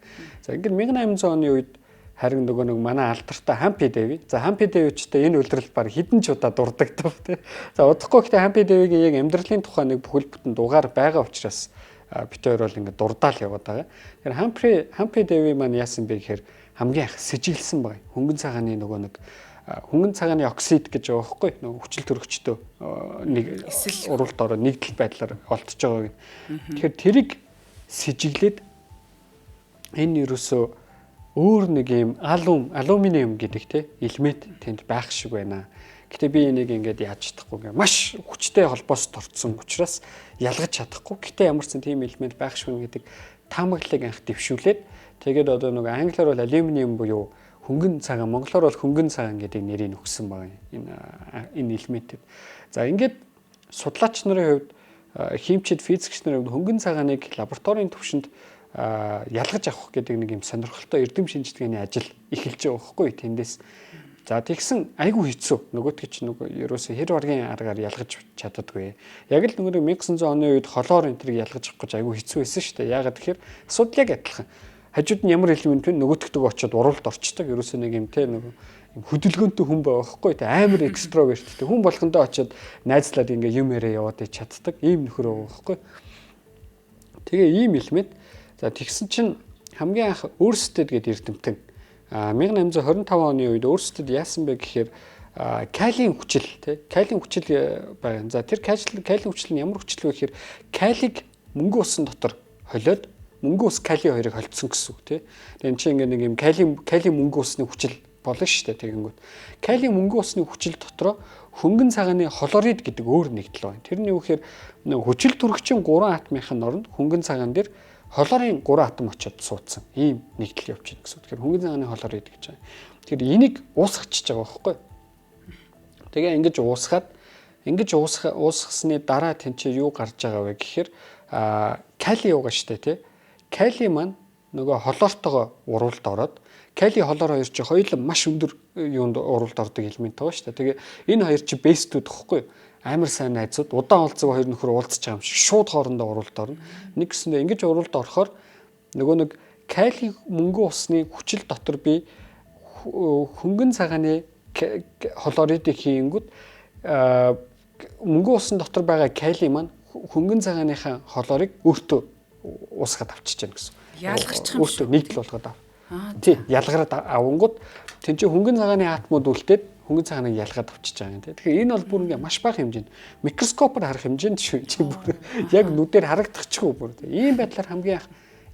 За ингээд 1800 оны үед харин нөгөө нэг манай алдартай Хампи Дэви. За Хампи Дэвичтэй энэ улирал баг хэдэн ч удаа дурддагдав тий. За удахгүй гэхдээ Хампи Дэвигийн яг амьдралын тухай нэг бүхэл бүтэн дугаар байгаа учраас бит хоёр бол ингээд дурдаал яваад байгаа. Тэгэхээр Хампи Дэви маань яасан бэ гэхээр хамгийн анх сэжиглсэн байгаа. Хөнгөн цагааны нөгөө нэг хөнгөн цагааны оксид гэж байгаа байхгүй нөгөө хүчил төрөгчтөө нэг уралд ороо нэгдэл байдлаар олдож байгааг. Тэгэхээр тэрийг сэжиглээд энэ ерөөсөө өөр нэг юм алюминиум гэдэг те элемент тэнд байх шиг байна. Гэтэ би энийг ингээд яаж чадахгүй гэ маш хүчтэй холбоос торцсон учраас ялгаж чадахгүй. Гэтэ ямар ч тийм элемент байх шиг байна гэдэг таамаглалыг анх дэвшүүлээд тэгээд одоо нөгөө англиар бол алюминиум буюу хөнгөн цагаан, монголоор бол хөнгөн цагаан гэдэг нэрийг өгсөн байгаа энэ элементэд. За ингээд судлаач нарын хувьд, химчид, физикч нарын хувьд хөнгөн цагааныг лабораторийн түвшинд ялгаж авах гэдэг нэг юм сонирхолтой эрдэм шинжилгээний ажил эхэлж байгаа байхгүй тэндээс. За тэгсэн айгүй хэцүү. Нөгөөтгө чи нөгөө ерөөсөө хэр баргийн аргаар ялгаж чаддаггүй. Яг л нөгөө 1900 оны үед холоор энэ тэрийг ялгаж авах гэж айгүй хэцүү байсан шүү дээ. Яагаад тэгэхээр асуудал яг адилхан. Хажууд нь ямар элемент вэ? Нөгөөтгдөг очиод уралд орчдөг. Ерөөсөө нэг юм те нөгөө юм хөдөлгөөнтэй хүн байгаа байхгүй те амар экстраверттэй. Хүн болгондоо очиод найзлаад ингээ юм яриа яваад чаддаг. Ийм нөхөр байгаа байхгүй. Тэгээ ийм элемент. За тэгсэн чинь хамгийн анх Өрстэд гэдэг эрдэмтэн 1825 оны үед Өрстэд яасан бэ гэхээр калийн хүчил тий калийн хүчил байгаа. За тэр калийн хүчил нь ямар хүчил вэ гэхээр калийг мөнгөн усан дотор холиод мөнгөн ус кали хоёрыг холцсон гэсэн үг тий. Тэгээ энэ чинь ингээ нэг юм калийн мөнгөн усны хүчил болно шүү дээ. Тэгэнгүүт калийн мөнгөн усны хүчил дотроо хөнгөн цагааны хлорид гэдэг өөр нэгдэл байна. Тэр нь юу гэхээр хүчил төрөгчийн 3 атомын оронд хөнгөн цагаан дээр хлорын 3 атом очиод суудсан. Ийм нэгдэл явж байна гэсэн үг. Тэгэхээр хөнгөн цагааны хлорид гэж байгаа. Тэгэхээр энийг уусгачихж байгаа байхгүй. Тэгээ ингэж уусгаад ингэж уусгасны дараа тэнцээ юу гарч байгаа вэ гэхээр кали юугаа штэ тий. Кали маань нөгөө хлортойгоо уралд ороод кали хлор хоёр чи хоёулаа маш өндөр юунд уралд ордог элемент байгаа штэ. Тэгээ энэ хоёр чи бестүүд гэхгүй юу? Амар сайн найзууд удаан уулзаг хоёр нөхөр уулзаж байгаа юм шиг шууд хоорондоо уралд орно. Нэг гэсэндээ ингэж уралд орохоор нөгөө нэг кали мөнгөн усны хүчил дотор би хөнгөн цагааны хлоридыг хийнгүүт мөнгөн усан дотор байгаа кали маань хөнгөн цагааныхаа хлорыг өөртөө уусгаад авчиж яана гэсэн. Ялгарчих юм шиг. Өөртөө нэгдэл болгоод ав. Тий, ялгараад авангууд тэн чинь хөнгөн цагааны атомууд үлдээд хөнгөн цагааныг ялгаад авчиж байгаа юм тий. Тэгэхээр энэ бол бүр ингээ маш бага хэмжээнд микроскопоор харах хэмжээнд шүү. Чи бүр яг нүдээр харагдахчгүй бүр. Ийм байдлаар хамгийн анх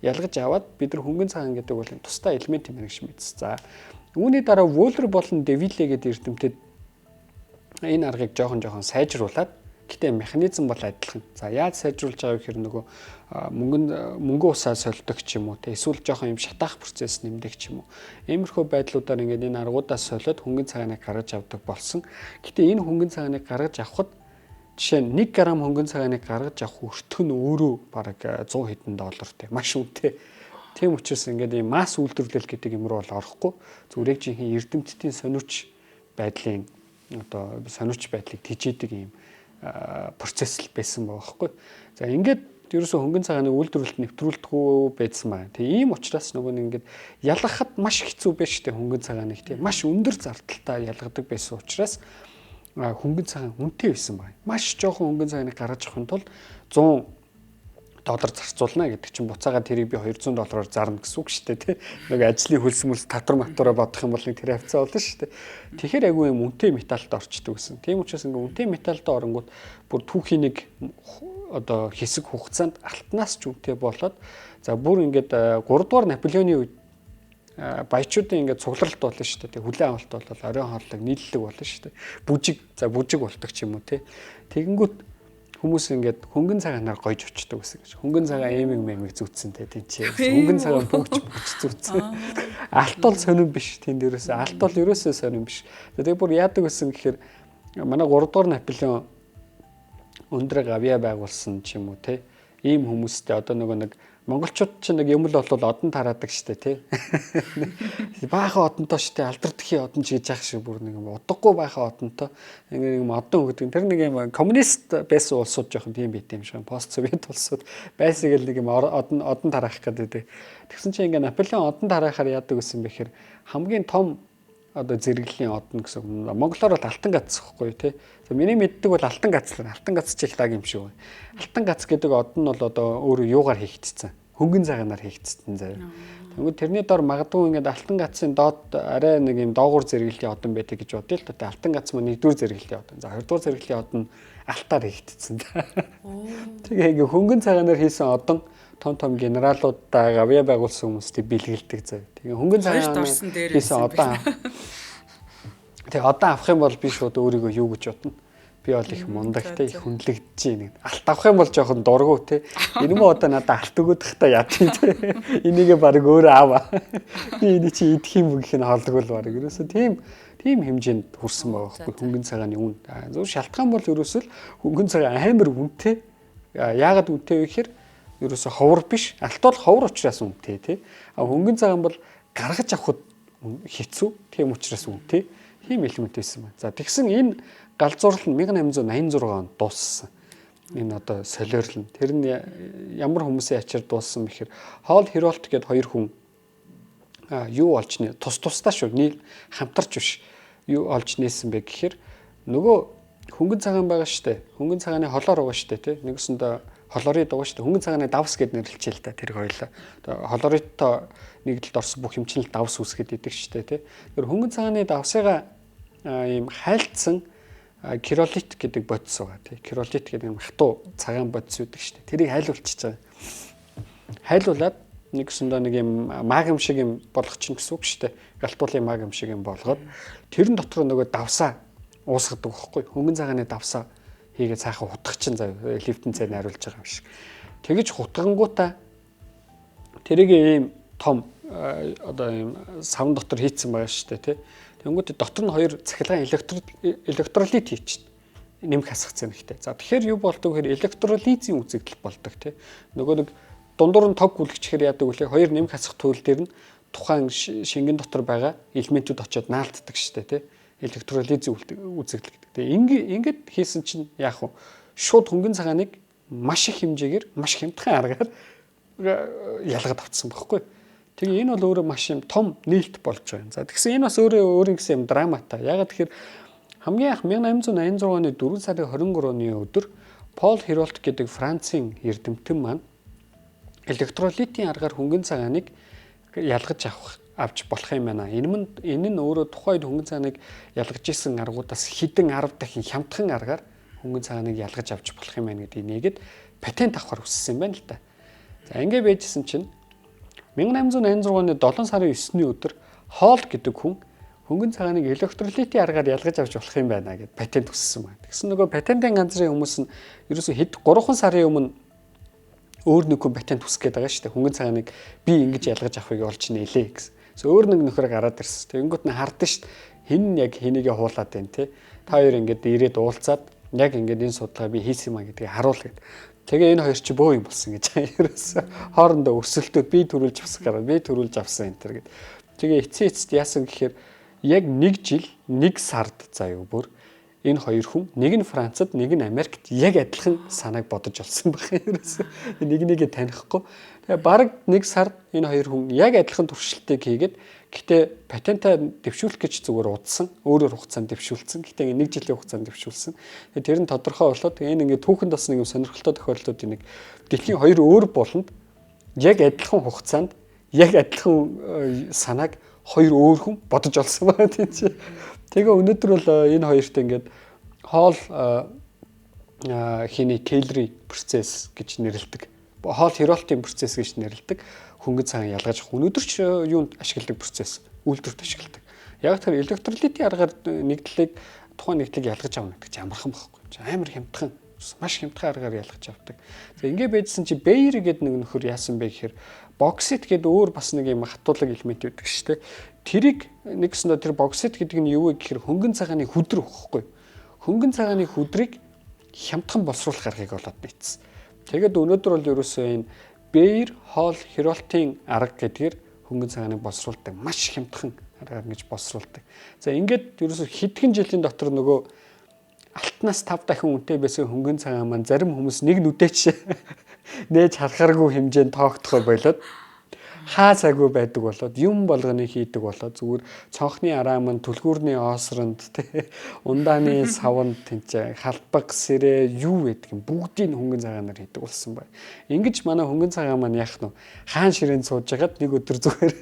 ялгаж аваад бид нар хөнгөн цагаан гэдэг бол тусдаа элемент юм байна гэж мэдсэн. За үүний дараа Вулер болон Девиле гэдэг эрдэмтэд энэ аргыг жоохон сайжруулад гэтээ механизм бол адилхан. За яаж сайжруулж байгаа вэ гэхээр нөгөө мөнгөн усаа сольдог ч юм уу те эсвэл жоохон юм шатаах процесс нэмдэг ч юм уу. Иймэрхүү байдлуудаар ингээд энэ аргуудаа солиод хөнгөн цагааныг гаргаж авдаг болсон. Гэтэ энэ хөнгөн цагааныг гаргаж авахд жишээ нь 1 г хөнгөн цагааныг гаргаж авах өртөх нь өөрөө бараг 100 хэдэн доллар те маш үнэтэй. Тийм учраас ингээд ийм масс үйлдвэрлэл гэдэг юм руу бол орохгүй. Зүгээр яг жинхэнэ эрдэмтдийн сониуч байдлын одоо сониуч байдлыг тэжээдэг ийм процесс л байсан байгаа байхгүй. За ингээд Ерөөсөө хөнгөн цагааныг үйлдвэрлэлд нэвтрүүлдэггүй байсан байна. Тэгээ ийм учраас нөгөө нэг ингээд ялгахад маш хэцүү байж штэ хөнгөн цагааныг тийм маш өндөр зардалтай ялгадаг байсан учраас хөнгөн цагаан үнэтэй байсан байна. Маш жоохон хөнгөн цагааныг гаргаж авахын тулд 100 доллар зарцуулна гэдэг чинь буцаагаад тэрийг би 200 доллараар зарна гэсэн үг шүү дээ тий. Нэг ажлын хөлс мөлс татвар матураа бодох юм бол нэг тэр хавцаа болно шүү дээ. Тэгэхээр айгүй юм үнэтэй металлд орчдөг гэсэн. Тийм учраас ингээ үнэтэй металлд оронгууд бүр түүхийн нэг одоо хэсэг хугацаанд алтнаас ч үнэтэй болоод за бүр ингээд 3 дугаар Наполеоны үед баячуудын ингээд цугларалт болно шүү дээ. Хүлээн авалт бол оройн хооллог, нийллэг болно шүү дээ. Бүжиг, за бүжиг болдог ч юм уу тий. Тэгэнгүүт хүмүүс ингээд хөнгөн цагаанаар гойж очдөг гэсэн гэж. Хөнгөн цагаан эмэг мэмэг зүүцсэн те тийч. Хөнгөн цагаан бүгч бүгч зүүцсэн. Алт бол сонирн биш тэнд ерөөсөө. Алт бол ерөөсөө сонирн биш. Тэгээ бүр яадаг гэсэн гэхээр манай 3 дугаар Наполеон өндөр гавья байгуулсан ч юм уу те. Ийм хүмүүстэй одоо нөгөө нэг монголчууд ч нэг юм л болвол одон тараадаг штэ тий. Баахан одонтой штэ алдар тхий одон ч гэж яах шиг бүр нэг юм удаггүй баахан одонтой ингээ нэг юм одон өгдөг. Тэр нэг юм коммунист байсан улсууд жоохон тийм байт юм шиг. Пост совет улсууд байсаг л нэг юм одон одон тараах гэдэг. Тэгсэн чинь ингээ Наполеон одон тараахаар яадаг гэсэн бэ гэхээр хамгийн том одоо зэрэглэлийн одно гэсэн. Монголоор бол алтан гац гэхгүй тий. За миний мэддэг бол алтан гац л. Алтан гац ч их лаг юм шиг байна. Алтан гац гэдэг од нь бол одоо өөрөө юугаар хийгдсэн? Хөнгөн цагаанаар хийгдсэн заяа. Тэнгүүд тэрний дор магадгүй ингээд алтан гацын доод арай нэг юм доогуур зэрэглэлийн одон байдаг гэж бодъё л да. Алтан гац маань нэгдүгээр зэрэглэлийн одон. За хоёрдугаар зэрэглэлийн од нь алтаар хийгдсэн. Тэгээ ингээд хөнгөн цагаанаар хийсэн одон том том генералуудаа гавья байгуулсан хүмүүстийг бэлгэлдэг заяа. Тэгээ хөнгөн цагаан хийсэн одон. Тэгээ одон авах юм бол би шууд өөрийгөө юу гэж бодно? Би бол их мундаг те, их хүндлэгдэж байна. Алт авах юм бол жоохон дургу те. Энэ мө одоо надад алт өгөөд тахта яа тийм те. Энийгээ баг өөрөө аваа. Би энийг чи идэх юм гэх нь холдгоо л баг. Ерөөсө тийм тийм хэмжээнд хүрсэн байгаа байхгүй хөнгөн цагааны үн. Зөв шалтгаан бол ерөөсөө л хөнгөн цагаан амар үнэтэй. Яагаад үнэтэй вэ гэхээр ерөөсө ховор биш. Алт бол ховор учраас үнэтэй тий. А хөнгөн цагаан бол гаргаж авахд хэцүү. Тийм учраас үнэтэй. Тийм элемент байсан байна. За тэгсэн энэ галзуурлал нь 1886 онд дууссан. Энэ одоо солиорлол нь. Тэр нь ямар хүмүүсийн ачаар дууссан бэхээр Хоол Херолт гээд хоёр хүн юу олж нэ тус тусдаа шүү нийл хамтарч биш юу олж нээсэн бэ гэхээр нөгөө хөнгөн цагаан байгаа штэ. Хөнгөн цагааны холоор байгаа штэ тий. Нэгсэндээ холорит байгаа штэ. Хөнгөн цагааны давс гэд нэрлэжээ л да тэр хоёлаа. Одоо холориттой нэгдэлд орсон бүх юм чинь л давс үүсгээд идэг штэ тий. Тэр хөнгөн цагааны давсыгаа ийм хайлтсан киролит гэдэг бодис байгаа тий. Киролит гэдэг юм хатуу цагаан бодис үүдэг штэ. Тэрийг хайлуулчихж байгаа. Хайлуулад нэгсэндээ нэг юм магм шиг юм болгочихно гэсэн үг штэ. Галтуулын магм шиг юм болгоод тэрэн дотор нөгөө давсаа уусгадаг байхгүй. Хөнгөн цагааны давсаа хийгээ цаахан хутгах чинь заяа лифтэн цай найруулж байгаа юм шиг. Тэгэж хутгангуудаа тэрийг ийм том одоо ийм савн дотор хийцэн байгаа шүү дээ тий. Тэнгүүд дотор нь хоёр цахилгаан электролит хийчихнэ. Нэмэх хасах зэнхтэй. За тэгэхээр юу болдог гэхээр электролизийн үзэгдэл болдог тий. Нөгөө нэг дундуур нь тог гүлгчихээр яадаг вүлээ хоёр нэмэх хасах туйл дээр нь тухайн шингэн дотор байгаа элементүүд очиод наалддаг шүү дээ тий. Электролизийн үзэгдэл гэдэг. Тэгээ ингээд хийсэн чинь яах вэ? Шууд хөнгөн цагааныг маш их хэмжээгээр маш хямдхан аргаар ялгаад авцсан байхгүй. Тэгээ энэ бол өөрөө маш юм том нээлт болж байгаа юм. За тэгсэн энэ бас өөрөө өөрийн гэсэн юм драматай. Ягаад тэгэхээр хамгийн анх 1886 оны 4 сарын 23-ны өдөр Пол Херолт гэдэг Францын эрдэмтэн маань электролитийн аргаар хөнгөн цагааныг ялгаж авах авч болох юм байна. Энэ нь өөрөө тухайн үед хөнгөн цагааныг ялгаж исэн аргуудаас хэдэн 10 дахин хямдхан аргаар хөнгөн цагааныг ялгаж авч болох юм байна гэдгийг нэгэд патент авахар хүссэн юм байна л да. За ингэ байжсэн чинь 1886 оны 7 сарын 9-ний өдөр Хоол гэдэг хүн хөнгөн цагааныг электролитийн аргаар ялгаж авч болох юм байна гэд патент хүссэн байна. Тэгсэн нөгөө патентын газрын хүмүүс нь ерөөсөө хэд 3 сарын өмнө өөр нэг хүн патент хүсэх гээд байгаа шүү дээ. Хөнгөн цагааныг би ингэж ялгаж авахыг олж нээлээ гэсэн. Өөр нэг нөхөр гараад ирсэн. Тэнгүүт нь хардсан шүү дээ. Хин нь яг хэнийгээ хуулаад байна те. Та хоёр ингээд ирээд уулзаад яг ингээд энэ судалгаа би хийсэн юм а гэдгийг харуул гэд. Тэгээ энэ хоёр чи бөө юм болсон гэж ерөөсө хоорондоо өрсөлдөөд би төрүүлж авсан гараа би төрүүлж авсан энэ төр гэд. Тэгээ эцсийн эцэст яасан гэхээр яг нэг жил нэг сард заяа бүр Энэ хоёр хүн нэг нь Францад, нэг нь Америкт яг адилхан санааг бодож олсон байх юм ерөөсөө. Нэг нэгээ танихгүй. Тэгээ бараг нэг сар энэ хоёр хүн яг адилхан туршилтыг хийгээд гэтээ патентаа дэвшүүлэх гэж зүгээр удсан. Өөрөөр хугацаанд дэвшүүлсэн. Гэтээ нэг жилийн хугацаанд дэвшүүлсэн. Тэгээ тэр нь тодорхой болоод тэгээ энэ ингээд түүхэнд бас нэг юм сонирхолтой тохиолдлуудын нэг дэлхийн хоёр өөр болонд яг адилхан хугацаанд яг адилхан санааг хоёр өөр хүн бодож олсон байна тийм чи. Тэгээ өнөөдөр бол энэ хоёрт ингээд Хоол хиний Келлери процесс гэж нэрлэдэг. Хоол Херолтын процесс гэж нэрлэдэг. Хөнгөн цагаан ялгаж авах. Өнөөдөр ч юунд ашигладаг процесс, үйлдвэрт ашигладаг. Яг тэр электролитийн аргаар нэгдлийг тухайн нэгдлийг ялгаж авах гэдэг чинь амархан байхгүй. Амар хямдхан, маш хямдхан аргаар ялгаж авдаг. За ингэ байжсан чи Бейер гэдэг нэг нөхөр яасан бэ гэхээр боксит гэдэг өөр бас нэг юм хатуулаг элемент байдаг шүү дээ. Тэрийг нэгсэндээ тэр боксит гэдэг нь юу вэ гэхээр хөнгөн цагааны хүдэр өгөхгүй. Хөнгөн цагааны хүдрийг хямдхан боловсруулах аргыг олоод нийцсэн. Тэгээд өнөөдөр бол ерөөсөө энэ Бейер, Хоол, Херолтын арга гэдгээр хөнгөн цагааныг боловсруулдаг. Маш хямдхан аргаар ингэж боловсруулдаг. За ингээд ерөөсөө хэдхэн жилийн дотор нөгөө алтнаас 5 дахин үнэтэй байсан хөнгөн цагаан маань зарим хүмүүс нэг нүдээч нээж харахааргүй хэмжээнд тоогдохоо болоод хаа сайгүй байдаг болоод юм болгоныг хийдэг болоод зүгээр цонхны араа мань түлхүүрний оосронд те ундааны савнд тэнцээ халбаг сэрээ юу байдаг юм бүгдийг хөнгөн цагаанаар хийдэг болсон бай. Ингэж манай хөнгөн цагаан маань яах нь хаан ширээнд сууж хагаад нэг өдөр зүгээр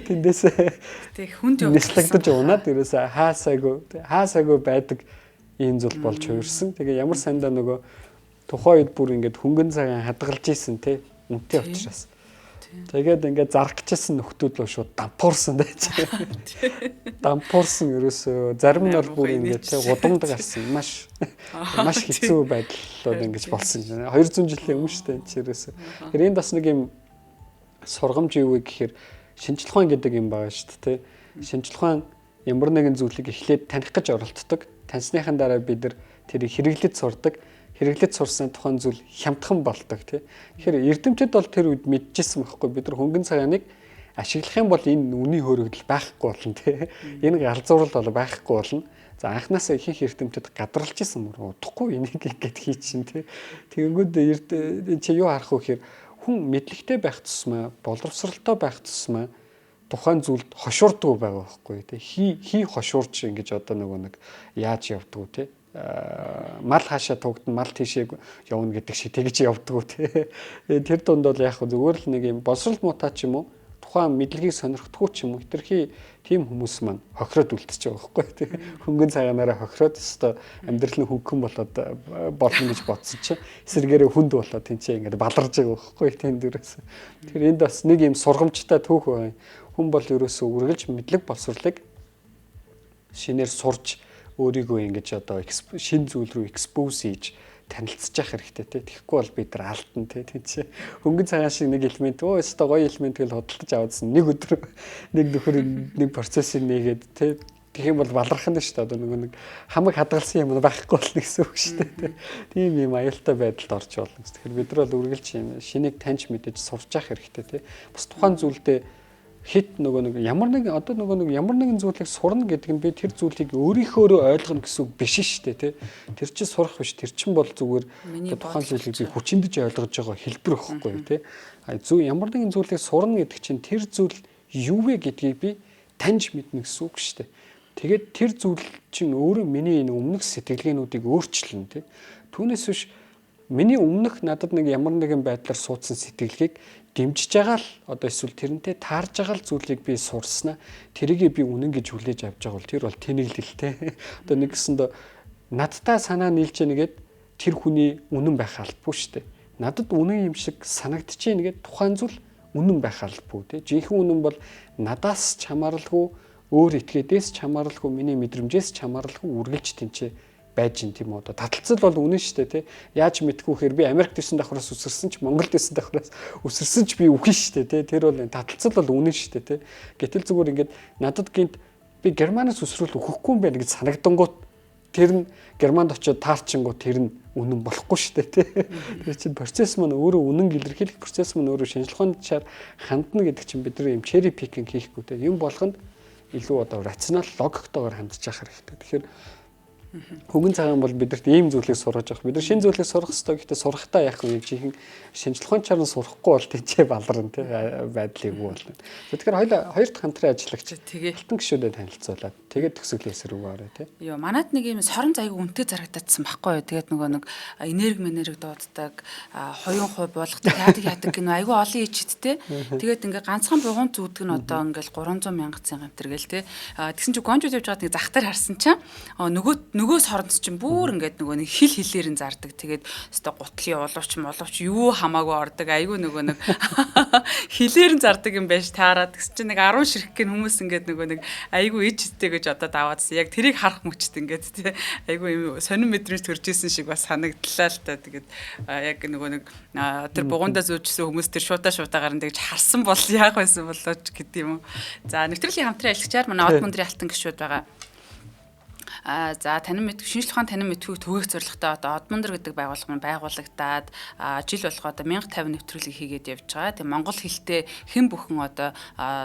тэндээс тэг хүнд явагдаж унаад ерөөсөө хаа сайгүй байдаг ийм зүйл болж хувирсан. Тэгээ ямар сандаа нөгөө тухайн үед бүр ингээд хөнгөн цагаан хадгалж исэн те үнэтэй учраас. Тэгээд ингээд зарах гэжсэн нөхдүүд лөө шууд дампуурсан байж. Дампуурсан ерөөсөө зарим нь бол бүр ингээд те гудамд гарсан. Маш маш хэцүү байдлууд ингэж болсон. 200 жилийн өмнө шүү дээ энэ ерөөсөө. Тэгэхээр энд бас нэг юм сургамж юу вэ гэхээр шинжлэх ухаан гэдэг юм байгаа шүү дээ. Шинжлэх ухаан ямар нэгэн зүйлийг эхлээд таних гэж оролддог. Таньсныхан дараа бид нар тэрийг хэрэглэж сурдаг. Хэрэглэж сурсан тухайн зүйл хямдхан болдог тий. Тэгэхээр эрдэмтэд бол тэр үед мэдчихсэн байхгүй бид нар хөнгөн цагааныг ашиглах юм бол энэ үнийн хөөрөгдөл байхгүй болно тий. Энэ галзуурал бол байхгүй болно. За анханасаа ихэнх эрдэмтэд гадралж исэн мөр удахгүй энийг ингэж хийчин тий. Тэгэнгүүт энэ чи юу харах вэ гэхээр хүн мэдлэгтэй байх тусмаа, боловсралтай байх тусмаа тухайн зүйлд хошуурдгүй байгаа байхгүй тий. Хий хошуурч ингэж одоо нөгөө нэг яаж явдгүү тий. Мал хаашаа тугдна, мал тийшээ явна гэдэг шиг тэгж явдгүү тий. Тэр дунд бол яг зүгээр л нэг юм боловсрал муутай ч юм уу тухайн мэдлэгийг сонирхдаггүй ч юм уу хэтэрхий тийм хүмүүс маань хохироод үлдчихэж байгаа байхгүй тий. Хөнгөн цагаанаараа хохироод өстой амьдрал нь хөнгөн болоод болно гэж бодсон чинь эсэргээрээ хүнд болоод тэнцээ ингээд баларж байгаа байхгүй тийм дээрээс. Тэгэхээр энд бас нэг юм сургамжтай түүх байна. Хүн бол ерөөсөө үргэлж мэдлэг боловсролыг шинээр сурж өөрийгөө ингэж одоо шин зүйл рүү экспоз хийж танилцж явах хэрэгтэй тий. Тэгэхгүй бол бид нар алдна тий. Тэнцээ. Хөнгөн цагаан шиг нэг элемент өө өстой гоё элемент гэж худалдаж аваадсан. Нэг өдөр нэг нөхөр нэг процессыг нээгээд тий. Тэгэх юм бол баларх нь шүү дээ. Одоо нөгөө нэг хамаг хадгалсан юм байхгүй болно гэсэн үг шүү дээ. Тийм юм аюултай байдалд орж болно. Тэгэхээр бид нар бол үргэлж юм шинийг таньж мэдэж сурч явах хэрэгтэй тий. Бас тухайн зүйлдээ хит нөгөө нэг ямар нэг одоо нөгөө нэг ямар нэгэн зүйлийг сурна гэдэг нь би тэр зүйлийг өөрийнхөөрөө ойлгоно гэсэн үг биш шүү дээ тий. Тэр чинь сурах биш. Тэр чинь бол зүгээр тухайн зүйлийг би хүчиндэж ойлгож байгаа хэлбэр байхгүй юу тий. А зүг ямар нэгэн зүйлийг сурна гэдэг чинь тэр зүйл юу вэ гэдгийг би таньж мэднэ гэсэн үг шүү дээ. Тэгээд тэр зүйл чинь өөрөө миний энэ өмнөх сэтгэлгээнүүдийг өөрчилнө тий. Түүнээс биш миний өмнөх надад нэг ямар нэгэн байдлаар суудсан сэтгэлгээг дэмжиж байгаа л одоо эсвэл тэрнтэй таарж байгаа л зүйлийг би сурснаа тэрийг би үнэн гэж хүлээж авч байгаа бол тэр бол тэнэглэл те. Одоо нэг гэсэнд надтай санаа нийлж яах нэгэд тэр хүний үнэн байх албагүй шүү дээ. Надад үнэн юм шиг санагдчихээн нэгэд тухайн зүйл үнэн байх албагүй те. Жинхэнэ үнэн бол надаас ч хамааралгүй өөр этгээдээс ч хамааралгүй миний мэдрэмжээс ч хамааралгүй үргэлж тэнцээ байж ин тийм үү. Одоо таталцал бол үнэн шүү дээ тий. Яаж мэдгүй гэхээр би Америкт ирсэн давхраас үсэрсэн ч Монголд ирсэн давхраас үсэрсэн ч би үхэн шүү дээ тий. Тэр бол таталцал бол үнэн шүү дээ тий. Гэтэл зүгээр ингээд надад гинт би Германаас үсрүүл өөхөхгүй юм байна гэж санагдангуут тэр нь Германд очиод таарчингууд тэр нь үнэн болохгүй шүү дээ тий. Тэр чинь процесс маань өөрөө үнэн илэрхийлэх процесс маань өөрөө шинжлэх ухааны талаар хандна гэдэг чинь бид нар юм cherry picking хийхгүй тий. Юм болгонд илүү одоо рационал логиктойгоор хандж явах хэрэгтэй. Тэгэхээр Хөнгөн цагаан бол бидэрт ийм зүйлийг сургаж авах. Бид нар шинэ зүйлийг сурах ёстой, гэхдээ сурахтаа яах вэ? Жинхэнэ шинжлэх ухаанчаар нь сурахгүй бол тийчээ баларна тий байдлыг юу болно. Тэгэхээр хоёул хоёр дахь хамтран ажиллагч алтан гишүүдэд танилцуулаад тэгээд төгсгөлийн эсрэг орё тий. Йоо, манад нэг ийм сорон заяг үнэтэй зарагдаадсан байхгүй юу. Тэгээд нөгөө нэг энерги менерг дууддаг, хоёрын хувь буулгадаг, яадаг яадаг гэнэ айгүй олон ичидтэй. Тэгээд ингээ ганцхан бугуун зүүдэг нь одоо ингээл 300 мянга цент гэмтэргээл тий. Тэгсэн чинь гонжууд явж байгаад нэг зах дээр харсан чинь нөгөө соронд чинь бүр ингээд нөгөө нэг хил хилээр нь зардаг. Тэгээд өстой гутлын улуувч моловч юу хамаагүй ордог. Айгүй нөгөө нэг хилээр нь зардаг юм байж таарад. Тэгсэн чинь нэг 10 ширхэг гин хүмүүс ингээд нөгөө нэг айгүй ич хиттэй гэж одоо даваадсан. Яг тэрийг харах мөчт ингээд тий. Айгүй юм сонин мэдрэмж төрж исэн шиг бас санагдлаа л та. Тэгээд яг нөгөө нэг тэр бугундаа зүүжсэн хүмүүс тэр шуудаа шуудаагаар нь тэгж харсан бол яах байсан болоо ч гэдэг юм уу. За, нэвтрүүлгийн хамтран ажиллагчаар манай Од мөндрийн алтан гишүүд байгаа. За, танин мэдэх шинжлэх ухаан танин мэдхүйг түгээх зорилготой одоо Одмондөр гэдэг байгууллага маань байгуулагдаад жил болгоо одоо 1050 нэвтрүүлэг хийгээд явж байгаа. Тэгээ монгол хэлтэй хэн бүхэн одоо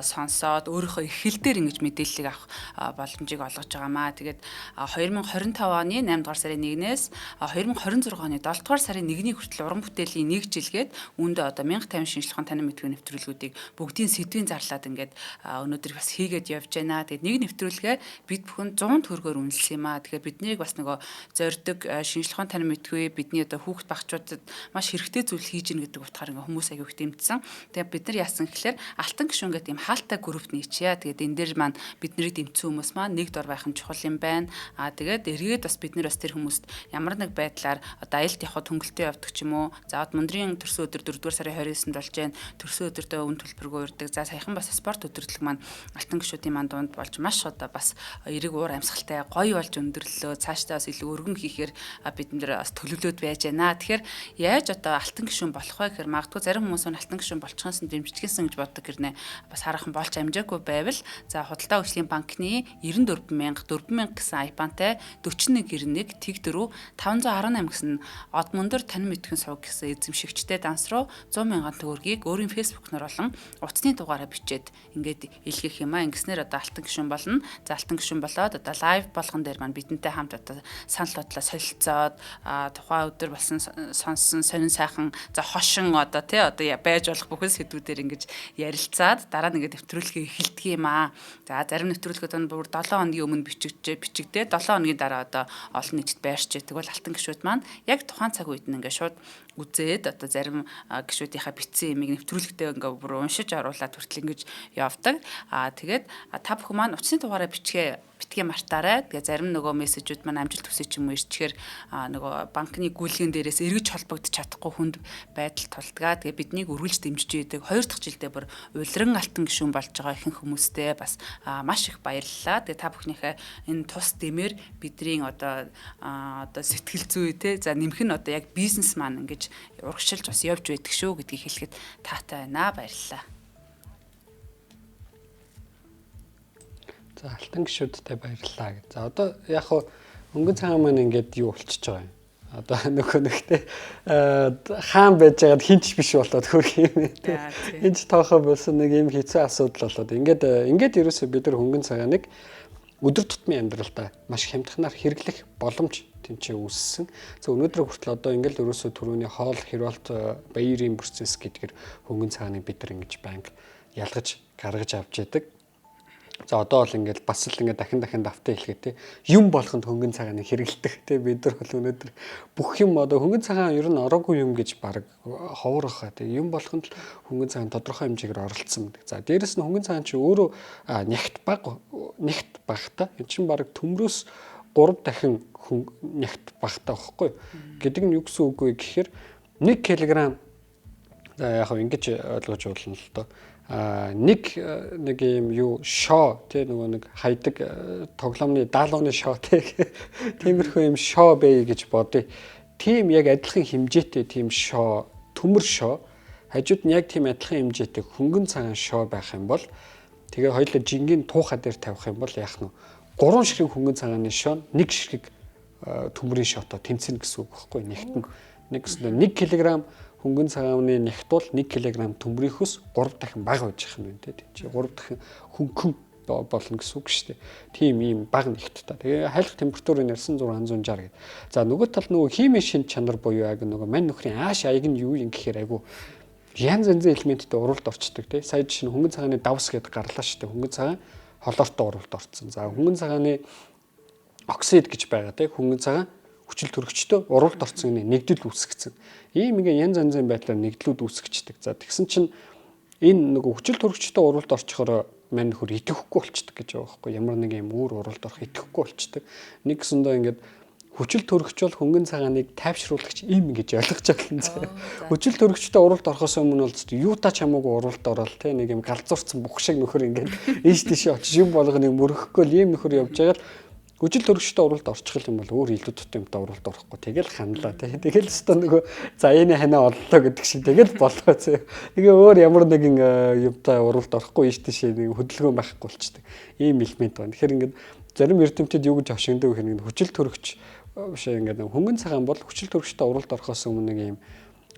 сонсоод өөрийнхөө их хэл дээр ингэж мэдээллийг авах боломжийг олгож байгаамаа. Тэгээд 2025 оны 8 дугаар сарын 1-ээс 2026 оны 7 дугаар сарын 1-ний хүртэл уран бүтээлийн нэг жилгээд үүндээ одоо 1050 шинжлэх ухаан танин мэдхүй нэвтрүүлгүүдийг бүгдийн сэдвийн зарлаад ингээд өнөөдөр бас хийгээд явж байна. Тэгээд нэг нэвтрүүлгээ бид бүхэн 100 төгрөгөөр үнэлсэн юм аа. Тэгэхээр биднийг бас нөгөө зорддог шинжлэх ухаан танин мэдхүй бидний одоо хүүхэд багчуудад маш хэрэгтэй зүйл хийж гин гэдэг утгаар ингээ хүмүүс аягүй их дэмжсэн. Тэгээд бид нар яасан гэхлээр алтан гишүүн гэдэг ийм хаалтай групп нийчээ. Тэгээд энэ дээр маань биднийг дэмжсэн хүмүүс маань нэг дор байх нь чухал юм байна. Аа, тэгээд эргээд бас бид нар бас тэр хүмүүст ямар нэг байдлаар одоо аялалд явхад хөнгөлтөө явдаг ч юм уу. За, мөндрийн төрсөн өдөр 4-р сарын 29-нд болж байна. Төрсөн өдөртөө үн төлбөргүй урьдаг. За, саяхан бас спорт өдөрлөг маань алтан гишүүдийн маань дунд болж маш одоо бас эрэг уур амьсгалтай гоё болж өндөрлөө. Цаашдаа бас илүү өргөн хийхээр бид нар бас төлөвлөөд байж байна. Тэгэхээр яаж одоо алтан гишүүн болох вэ гэхээр магадгүй зарим хүмүүс нь алтан гишүүн болчихсон дэмжчихсэн гэж боддог гэрнэ. Бас хараахан болж амжаагүй байвал, за, худалдаа хөгжлийн банкны 94 000 4000 гэсэн IBAN-тай 41 91 тэг 4 518 гэсэн Одмөндөр танин мэдхэн сувг гэсэн эзэмшигчтэй данс руу 100 мянган төгрөгийг өөрийн Facebook нар болон утасны дугаараа бичээд ингээд илгээх юм а. Ингэснээр одоо алтан гишүүн болно. За, алтан гишүүн болоод одоо лайв болгон дээр маань бидэнтэй хамт одоо санал бодлоо солилцоод, тухайн өдөр болсон сонссон сонин сайхан, за, хошин одоо тий одоо байж болох бүхэн сэдвүүдээр ингэж ярилцаад дараа нь ингээд нэвтрүүлгээ эхэлдэг юм аа. За, зарим нэвтрүүлгүүд нь бүр 7 хоногийн өмнө бичигдээ 7 хоногийн дараа одоо олон нийтэд байрч яадаг бол алтан гишүүд маань яг тухайн цаг үед нь ингээд шууд үзээд одоо зарим гишүүдийнхаа бичсэн юмыг нэвтрүүлэгтээ ингээ бүр уншиж оруулаад хүртэл ингэж явдаг. Аа, тэгээд та бүхэн маань утасны дугаараа бичгээ битгий мартаарай. Тэгээ зарим нөгөө мессежүүд маань амжилт хүсэж ч юм уу ирчихээр нөгөө банкны гүйлгэн дээрээс эргэж холбогдож чадахгүй хүнд байдал тулдгаа. Тэгээ биднийг үргэлж дэмжиж идэг. Хоёр дахь жилдээ бүр улиран алтан гишүүн болж байгаа ихэнх хүмүүстэй бас маш их баярлалаа. Тэгээ та бүхнийхээ энэ тус дэмээр бидний одоо сэтгэл зүй те, за, нэмэх нь одоо яг бизнес маань ингэж урагшилж бас явж байдаг шүү гэдгийг хэлэхэд таатай байна. Баярлалаа. За, алтан гишүүдтэй баярлалаа гэж. За, одоо яг хуу өнгөн цагаан маань ингээд юу болчихж байгаа юм. Одоо нөгөө нэгтэй хаан байж байгаад хинч биш болоод хөрх юм те. Хинч тоохоо болсон нэг юм хэцүү асуудал болоод ингээд ерөөсөө бид нар хөнгөн цагааныг өдөр тутмын амьдралдаа маш хямдханаар хэрэглэх боломж тэнцээ үүссэн. За, өнөөдөр хүртэл одоо ингээл ерөөсөө түрүүний хоол хэрвалт баярын процесс гэдгээр хөнгөн цагааныг бид нар ингэж байнга ялгаж гаргаж авч яадаг. За, одоо бол ингээл бас л ингээд дахин дахин давтан хэлэхэд те, юм болгонд хөнгөн цагааныг хэрэгэлдэг те. Бид нар бол өнөөдөр бүх юм одоо хөнгөн цагаан ер нь ороогүй юм гэж баг ховор хаа те, юм болгонд л хөнгөн цагаан тодорхой хэмжээгээр оролцсон гэдэг. За, дээрэс нь хөнгөн цагаан чи өөрөө нягт баг, нягт багта эн чинь баг төмрөөс 3 дахин нягт багта байхгүй гэдэг нь юу гэсэн үг вэ гэхээр 1 кг, за, яг хав ингэж ойлгож болно л доо, нэг нэг юм юу шоо тий, нөгөө нэг хайдаг тоглоомны даалгавны шоо тий, тиймэрхүү юм шоо бэй гэж бодъё. Тийм яг адилхан хэмжээтэй тийм шоо, төмөр шоо хажууд нь яг тийм адилхан хэмжээтэй хөнгөн цагаан шоо байх юм бол, тэгээ хоёулаа жингийн туухаа дээр тавих юм бол яах нь, гурван ширхэг хөнгөн цагааны шоо нэг ширхэг төмрийн шоото тэмцэнэ гэсэн үг байхгүй. Нэгт нь нэг гэсэн 1 кг хөнгөн цагааны нягт бол 1 кг төмрийнхөөс 3 дахин бага байж их юм байна те. Чи 3 дахин хөнгөн болно гэсэн үг шүү дээ. Тийм ийм бага нэгт та. Тэгээ хайлах температурын ярьсан 660 гэдэг. За нөгөө тал нөгөө химийн шинж чанар буюу яг нөгөө мань нөхрийн ааш аяг нь юу юм гэхээр айгу янз янзын элементтэй уралд орчдөг тий. Сая жишээ нь хөнгөн цагааны давс гэдээ гарлаа шүү дээ. Хөнгөн цагаан холоортой уралд орцсон. За хөнгөн цагааны оксид гэж байгаа тий. Хөнгөн цагаан хүчил төрөгчтөө уралд орцсон нэгдэл үүсгэсэн. Ийм ингээ янз янзын байдлаар нэгдлүүд үүсгэждэг. За тэгсэн чинь энэ нөгөө хүчил төрөгчтөө уралд орчихороо мань нөхөр идэвхгүй болчдөг гэж байгаа байхгүй ямар нэг юм өөр уралд орох идэвхгүй болчдөг. Нэг гэсэндээ ингээд хүчил төрөгч бол хөнгөн цагааныг тайвшруулагч им гэж ойлгож байгаа юм зэ. Хүчил төрөгчтэй уралд орохоос өмнө бол юута ч хамаагүй уралд орол те нэг юм галзуурсан бух шиг нөхөр ингээд ийш тийшээ очиж юм болгоныг мөрөхгүй л ийм нөхөр явж байгаа л хүчил төрөгчтэй уралд орчих юм бол өөр илүү тут юмтай уралд орохгүй тэгэл ханлаа те. Тэгэл өстө нөгөө заяаны ханаа оллоо гэдэг шиг тэгэл болоо зэ. Тэгээ өөр ямар нэгэн юмтай уралд орохгүй ийш тийшээ нэг хөдөлгөөн байхгүй болчдөг. Ийм элемент байна. Тэгэхээр ингээд зарим эрдэмтэд юу гэж хошигддаг вэ гэхээр хүчил төрөгч биш ингээд хөнгөн цагаан бол хүчил төрөгчтэй уралд орохоос өмнө нэг юм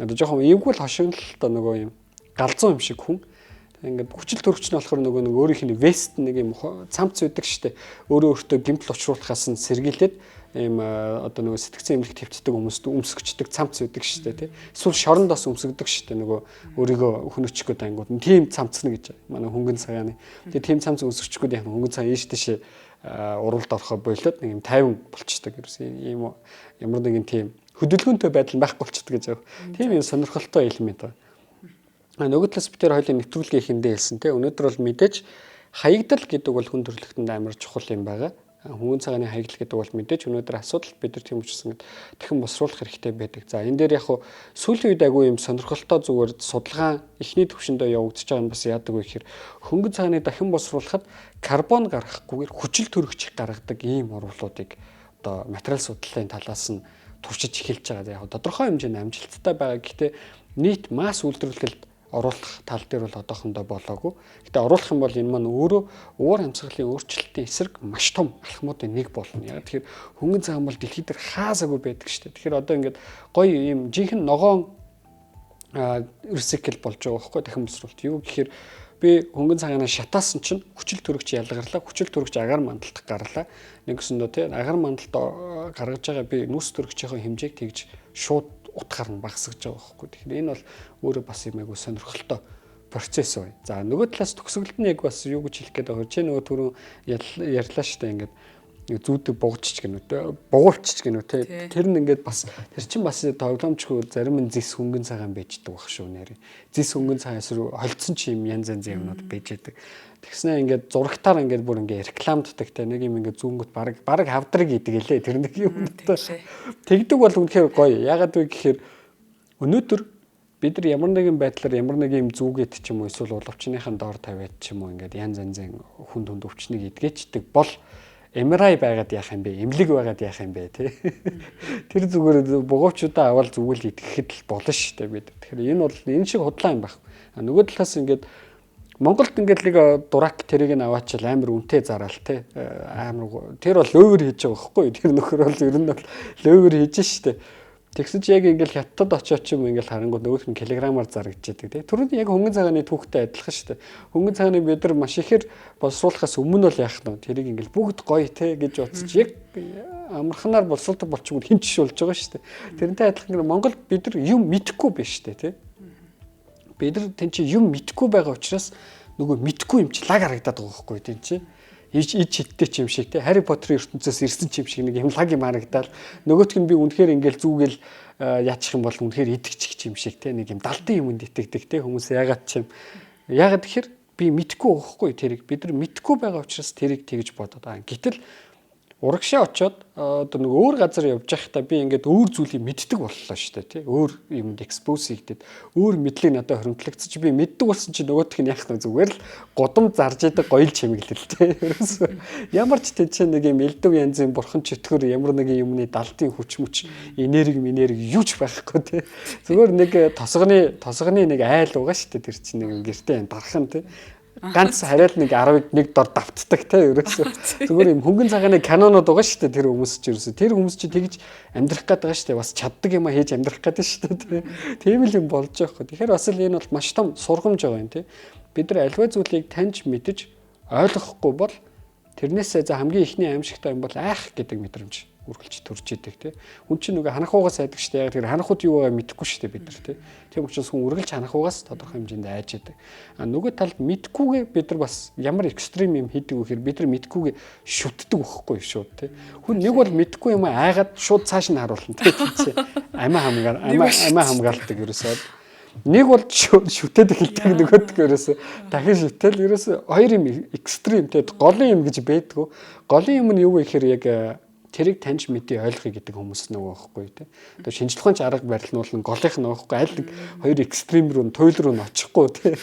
одоо жоохон эвгүй л хошигнол та нөгөө юм галзуу юм шиг хүн ингээд хүчил төрөгч нь болохоор нөгөө нэг өөрийнх нь вест нэг юм цамц үүдэг штэ өөрөө өөртөө гэмтэл учруулахаас нь сэргийлээд ийм одоо нөгөө сэтгцэн эмнэлэг твтдэг хүмүүст өмсгчдэг цамц үүдэг штэ тий. Эсвэл шоронд бас өмсгдөг штэ нөгөө өөрийгөө хөнөчих гээд ангууд нь тийм цамцна гэж манай хөнгөн цагааны. Тэгээ тийм цамц өмсгчгүүд яг хөнгөн цагаан ийш тийшээ уралд орохоо болоод нэг юм тайван болчдөг. Ерөөс ийм ямар нэгэн тийм хөдөлгөөнтэй байдал байхгүй болчдөг гэж байна. Тийм юм сонирхолтой элемент байна. Нөгөө талаас би тэр хоёлын нэвтрүүлгийн эхэндээ хэлсэн те өнөөдөр бол мэдээж хаягдал гэдэг бол хүн төрөлхтөнд амар чухал юм байгаа. Хөнгөн цагааны хаягдал гэдэг бол мэдээж өнөөдөр асуудал бид нар тийм учраас ингээд дахин босруулах хэрэгтэй байдаг. За энэ дээр яг хуу сүүлийн үед айгүй юм сонирхолтой зүгээр судалгаа эхний түвшиндээ явагдаж байгаа нь бас яадаг вэ гэхээр хөнгөн цагааны дахин босруулахад карбон гаргахгүйгээр хүчил төрөгч гаргадаг ийм оруулуудыг одоо материал судлалын талаас нь туршиж эхэлж байгаа. Яг тодорхой хэмжээний амжилттай байгаа. Гэхдээ нийт масс үйлдвэрлэлд оруулах тал дээр бол одоохондоо болоогүй. Гэтэ оруулах юм бол энэ маань өөрөө уур амьсгалын өөрчлөлтийн эсрэг маш том алхмуудын нэг болно. Яг тэгэхээр хөнгөн цагаан бол дэлхий дээр хаасаагүй байдаг шүү дээ. Тэгэхээр одоо ингээд гоё ийм жинхэнэ ногоон ресикл болж байгаа байхгүй дахин босруулалт. Юу гэхээр би хөнгөн цагаанаа шатаасан чинь хүчил төрөгч ялгарлаа. Хүчил төрөгч агаар мандалт гарлаа. Нэг гэсэндөө тий агаар мандалт гаргаж байгаа би нүс төрөгчийн хэмжээг тэгж шууд утгаар нь багасгаж байгаа байхгүй. Тэгэхээр энэ бол өөрөө бас юм айгу сонирхолтой процесс бай. За нөгөө талаас төгсгөлд нь яг бас юу гэж хэлэх гээд байгаа вэ? Чи нөгөө түрүүн ярьлаа шүү дээ ингээд зүүдэг бугчч гэнэ үү бугуувчч гэнэ үү те тэр нь ингээд бас тэр чинь бас тоглоомчгүй зарим нь зис хөнгөн цагаан байждаг баг шүү нэрээ. Зис хөнгөн цагаан эсвэл холдсон чи юм янз янз юмнууд байж байдаг. Тэгснэ ингээд зурагтаар ингээд бүр ингээд рекламддаг те нэг юм ингээд зүүнгөт баг баг хавдрыг идэг лээ тэр нэг юм. Тэгдэг бол үнэхээр гоё. Ягаад вэ гэхээр өнөөдөр бид нар ямар нэгэн байдлаар ямар нэг юм зүгээд ч юм уу эсвэл улавчныхаа доор тавиад ч юм уу ингээд янз янзын хүн түнд өвчнийг эдгээчдэг бол MRI байгаад яах юм бэ? Эмнэлэг байгаад яах юм бэ тий? Тэр зүгээр бугуувчудаа аваад зүгэл идэхэд л болно шүү дээ бид. Тэгэхээр энэ бол энэ шиг худлаа юм байх. Нөгөө талаас ингээд Монголд ингээд нэг дурак тэрийг нь аваачил амар үнэтэй зараал тий. Амар тэр бол лөвөр хийж байгаа байхгүй юу? Тэр нөхөр бол ер нь бол лөвөр хийж штэ. Тэгсэн чи яг ингээл хятад очиод ч юм ингээл харангуут нөгөөх нь килограммаар зарагдчихэдэг тий. Түрүүний яг хөнгөн цагааны түүхтэй адилхан шүү дээ. Хөнгөн цагааны бид нар маш ихээр боловсруулахаас өмнө бол яах нь тэрийг ингээл бүгд гоё тий гэж бодсоч яг амарханаар боловсруулдаг болчихгоо хин ч болж байгаа шүү дээ. Тэрнтэй адилхан Монголд бид нар юм мэдэхгүй биш шүү дээ тий. Бид нар тэн чи юм мэдэхгүй байгаа учраас нөгөө мэдэхгүй юм чи лаг харагдаад байгаа байхгүй тэн чи иж иж хиттэй ч юм шиг те Харри Поттерын ертөнцөөс ирсэн ч юм шиг нэг юм лаг юм харагдаал нөгөөх нь би үнэхээр ингээл зүгэл яачих юм бол үнэхээр итгэчих юм шиг те нэг юм далдын юмд итгэдэг те хүмүүс ягаад ч юм ягаад тэгэхээр би мэдхгүй байхгүй тэрийг бид нар мэдхгүй байгаа учраас тэрийг тэгж бодоод байгаа. Гэтэл урагшаа очоод одоо нэг өөр газар явж байхдаа би ингээд өөр зүйлийг мэддэг боллоо шүү дээ тий. Өөр юмд экспоз хийгдэд өөр мэдлэг надад хоригдлогдсон чи би мэддэг болсон чи нөгөөх нь яах нь зүгээр л гудам зарж идэг гоёл чимэглэл тий. Ерөөсөө ямар ч тийч нэг юм элдв янзын бурхан чөтгөр ямар нэгэн юмны далдын хүч мүч энерги минерги юу ч байхгүй тий. Зүгээр нэг тосгоны нэг айл байгаа шүү дээ тэр чинь нэг гэртээ дархан тий ганц хариал нэг 10-ыг нэг дор давтдаг те ерөөсөө. Зүгээр юм хөнгөн цагааны канонууд байгаа шүү дээ тэр хүмүүс ч ерөөсөө. Тэр хүмүүс чи тэгж амьдрах гээд байгаа шүү дээ. Бас чаддаг юм а хийж амьдрах гээд шүү дээ. Тийм л юм болж байгаа хгүй. Тэгэхээр бас л энэ бол маш том сургамж байгаа юм те. Бид нар альва зүйлийг таньж мэдэж Ойлгохгүй бол тэрнээсээ за хамгийн ихний аимшигтай юм бол айх гэдэг мэдрэмж үргэлж төрж идэг тий. Хүн чинь нөгөө ханахуугаас айдаг шүү дээ. Яг тэр ханахууд юу байгааг мэдэхгүй шүү дээ бид нар тий. Тийм учраас хүн үргэлж ханахуугаас тодорхой хэмжээнд айж идэг. А нөгөө талд мэдхгүйгээ бид нар бас ямар экстрим юм хийдэг вэ гэхээр бид нар мэдхгүйгээ шүтдэг байхгүй шууд тий. Хүн нэг бол мэдхгүй юм айгаад шууд цааш нь харуулна тий. Амиа хамгаал амиа хамгаалдаг ерөөсөө. Нэг бол шүтээд эхэлдэг, нөгөөдг ерөөсөө дахин шүтэл ерөөсөө хоёр юм экстрим тий. Голын юм гэж байдгүй. Голын юм нь юу вэ гэхээр яг тэрийг таньж мэдээ ойлгоё гэдэг хүмүүс нөгөө байхгүй тий. Одоо шинжлэх ухааны арга барил нь бол голынх нь байхгүй, аль нэг хоёр экстрим рүү туйл руу нь очихгүй тий.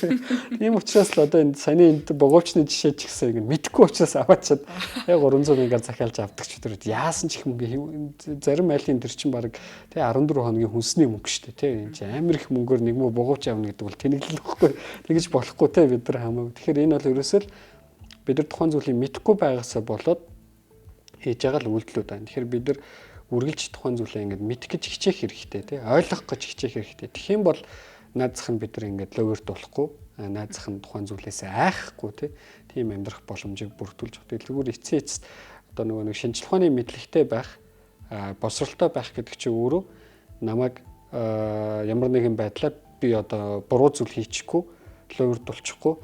Тийм учраас л одоо энэ саяны энд богоочны жишээ ч гэсэн ингэ мэдхгүй учраас аваачаад яг 300 мянгаар захиалж авдаг ч тэр яасан ч их мөнгө, зарим айлын тэр чинь баг тий 14 хоногийн хүнсний мөнгө шүү дээ тий. Энэ чинь амар их мөнгөөр нэг мө богооч авна гэдэг бол тэнэглэл байхгүй. Тэгэж болохгүй тий бид нар хамаагүй. Тэгэхээр энэ бол ерөөсөө л бид нар тухайн зүйлийг мэдхгүй байгаасаа болоод хийж байгаа л үйлдэлүүд байна. Тэгэхээр бид нар үргэлж тухайн зүйлээ ингээд мэдэх гэж хичээх хэрэгтэй тий. Ойлгох гэж хичээх хэрэгтэй. Тэгэх юм бол наад зах нь бид нар ингээд ловертуулахгүй, наад зах нь тухайн зүйлээсээ айхгүй тий. Тийм амьдрах боломжийг бүрдүүлж өгдөг. Тэгвэл эцсийн эцэст одоо нөгөө нэг шинжлэх ухааны мэдлэгтэй байх, боловсролтой байх гэдэг чинь өөрөө намайг ямар нэгэн байдлаар би одоо буруу зүйл хийчихгүй, ловертуулчихгүй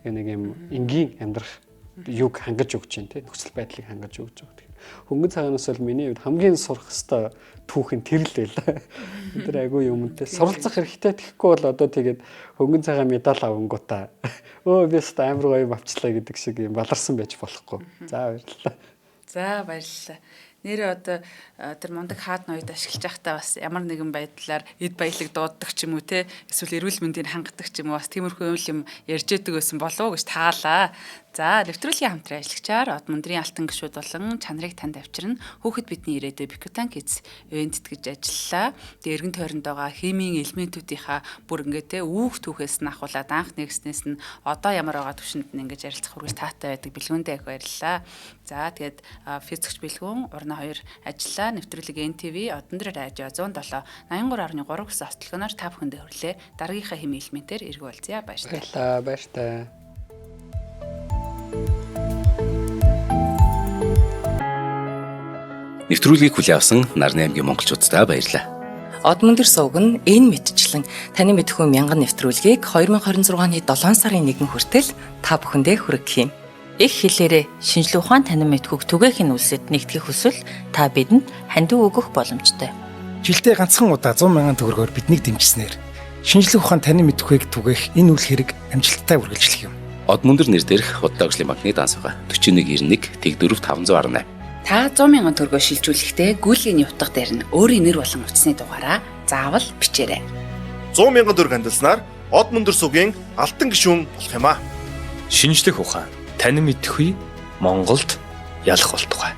нэг юм энгийн амьдрах юг хангаж өгч чинь тий, нөхцөл байдлыг хангаж өгч байгаа. Тэгэхээр хөнгөн цагаанаас бол миний хувьд хамгийн сурах ёстой түүх нь тэр л байла. Бид нар айгүй юмтай суралцах хэрэгтэй. Тэгэхгүй бол одоо тэгээд хөнгөн цагаан медаль авангуудаа өө би өст амар гоё юм авчлаа гэдэг шиг юм баларсан байж болохгүй. За баярлалаа. За баярлалаа. Нэрээ одоо тэр мундаг хаад ноёд ашиглаж байхдаа бас ямар нэгэн байдлаар эд баялаг дууддаг ч юм уу те, эсвэл эрүүл мэндийг хангадаг ч юм уу, бас тиймэрхүү юм ярьж яадаг байсан болов уу гэж таалаа. За нэвтрүүлгийн хамтран ажиллагчаар Од мөндрийн алтан гишүүд болон чанарыг танд авчирна. Хүүхэд бидний ирээдүй Бикутан Kids ивент тэтгэж ажиллалаа. Тэгээ эргэн тойронд байгаа химийн элементүүдийнхаа бүр ингээ те үүх түүхээс нь ахуулаад анх нэгснээс нь одоо ямар байгаа түвшинд нь ингэж ярилцах үргэлж таатай байдаг бэлгүүндээ их баярлалаа. За тэгээд физикч бэлгүүн урна хоёр ажиллаа. Нэвтрүүлэг NTV Од өндөр радио 107 83.3 гэсэн автологноор та бүхэндээ хүрлээ. Дараагийнхаа химийн элементээр эргүү уулзъя. Баярлалаа. Баярлалаа. Баяртай. Нэвтрүүлгийг хүлээн авсан Нарны аймгийн монголчууддаа баярлалаа. Од мөндөр сувг нь энэ мэтчлэн таны мэдхүү мянган нэвтрүүлгийг 2026 оны 7 сарын 1 хүртэл та бүхэндээ хүргэх юм. Их хэлээрээ шинжлэх ухаан танин мэдхүйг түгээхийн үлсэд нэгтгэх хүсвэл та бидэнд хандив өгөх боломжтой. Жилдээ ганцхан удаа 100 мянган төгрөгөөр биднийг дэмжсэнээр шинжлэх ухаан танин мэдхүйг түгээх энэ үйл хэрэг амжилттай үргэлжлэх юм. Од мөндөр нэр дээрх худлаа ажлын банкны данс байгаа. 4191 Тэг4 518. Та 100 мянган төгрөгөөр шилжүүлэхдээ гүйлгээний утга дээр нь өөрийн нэр болон утасны дугаараа заавал бичээрэй. 100 мянган төгрөг хандилснаар Од мөндөр сугийн алтан гишүүн болох юм аа. Шинжлэх ухаан танин мэдхүй Монголд ялах болтугай.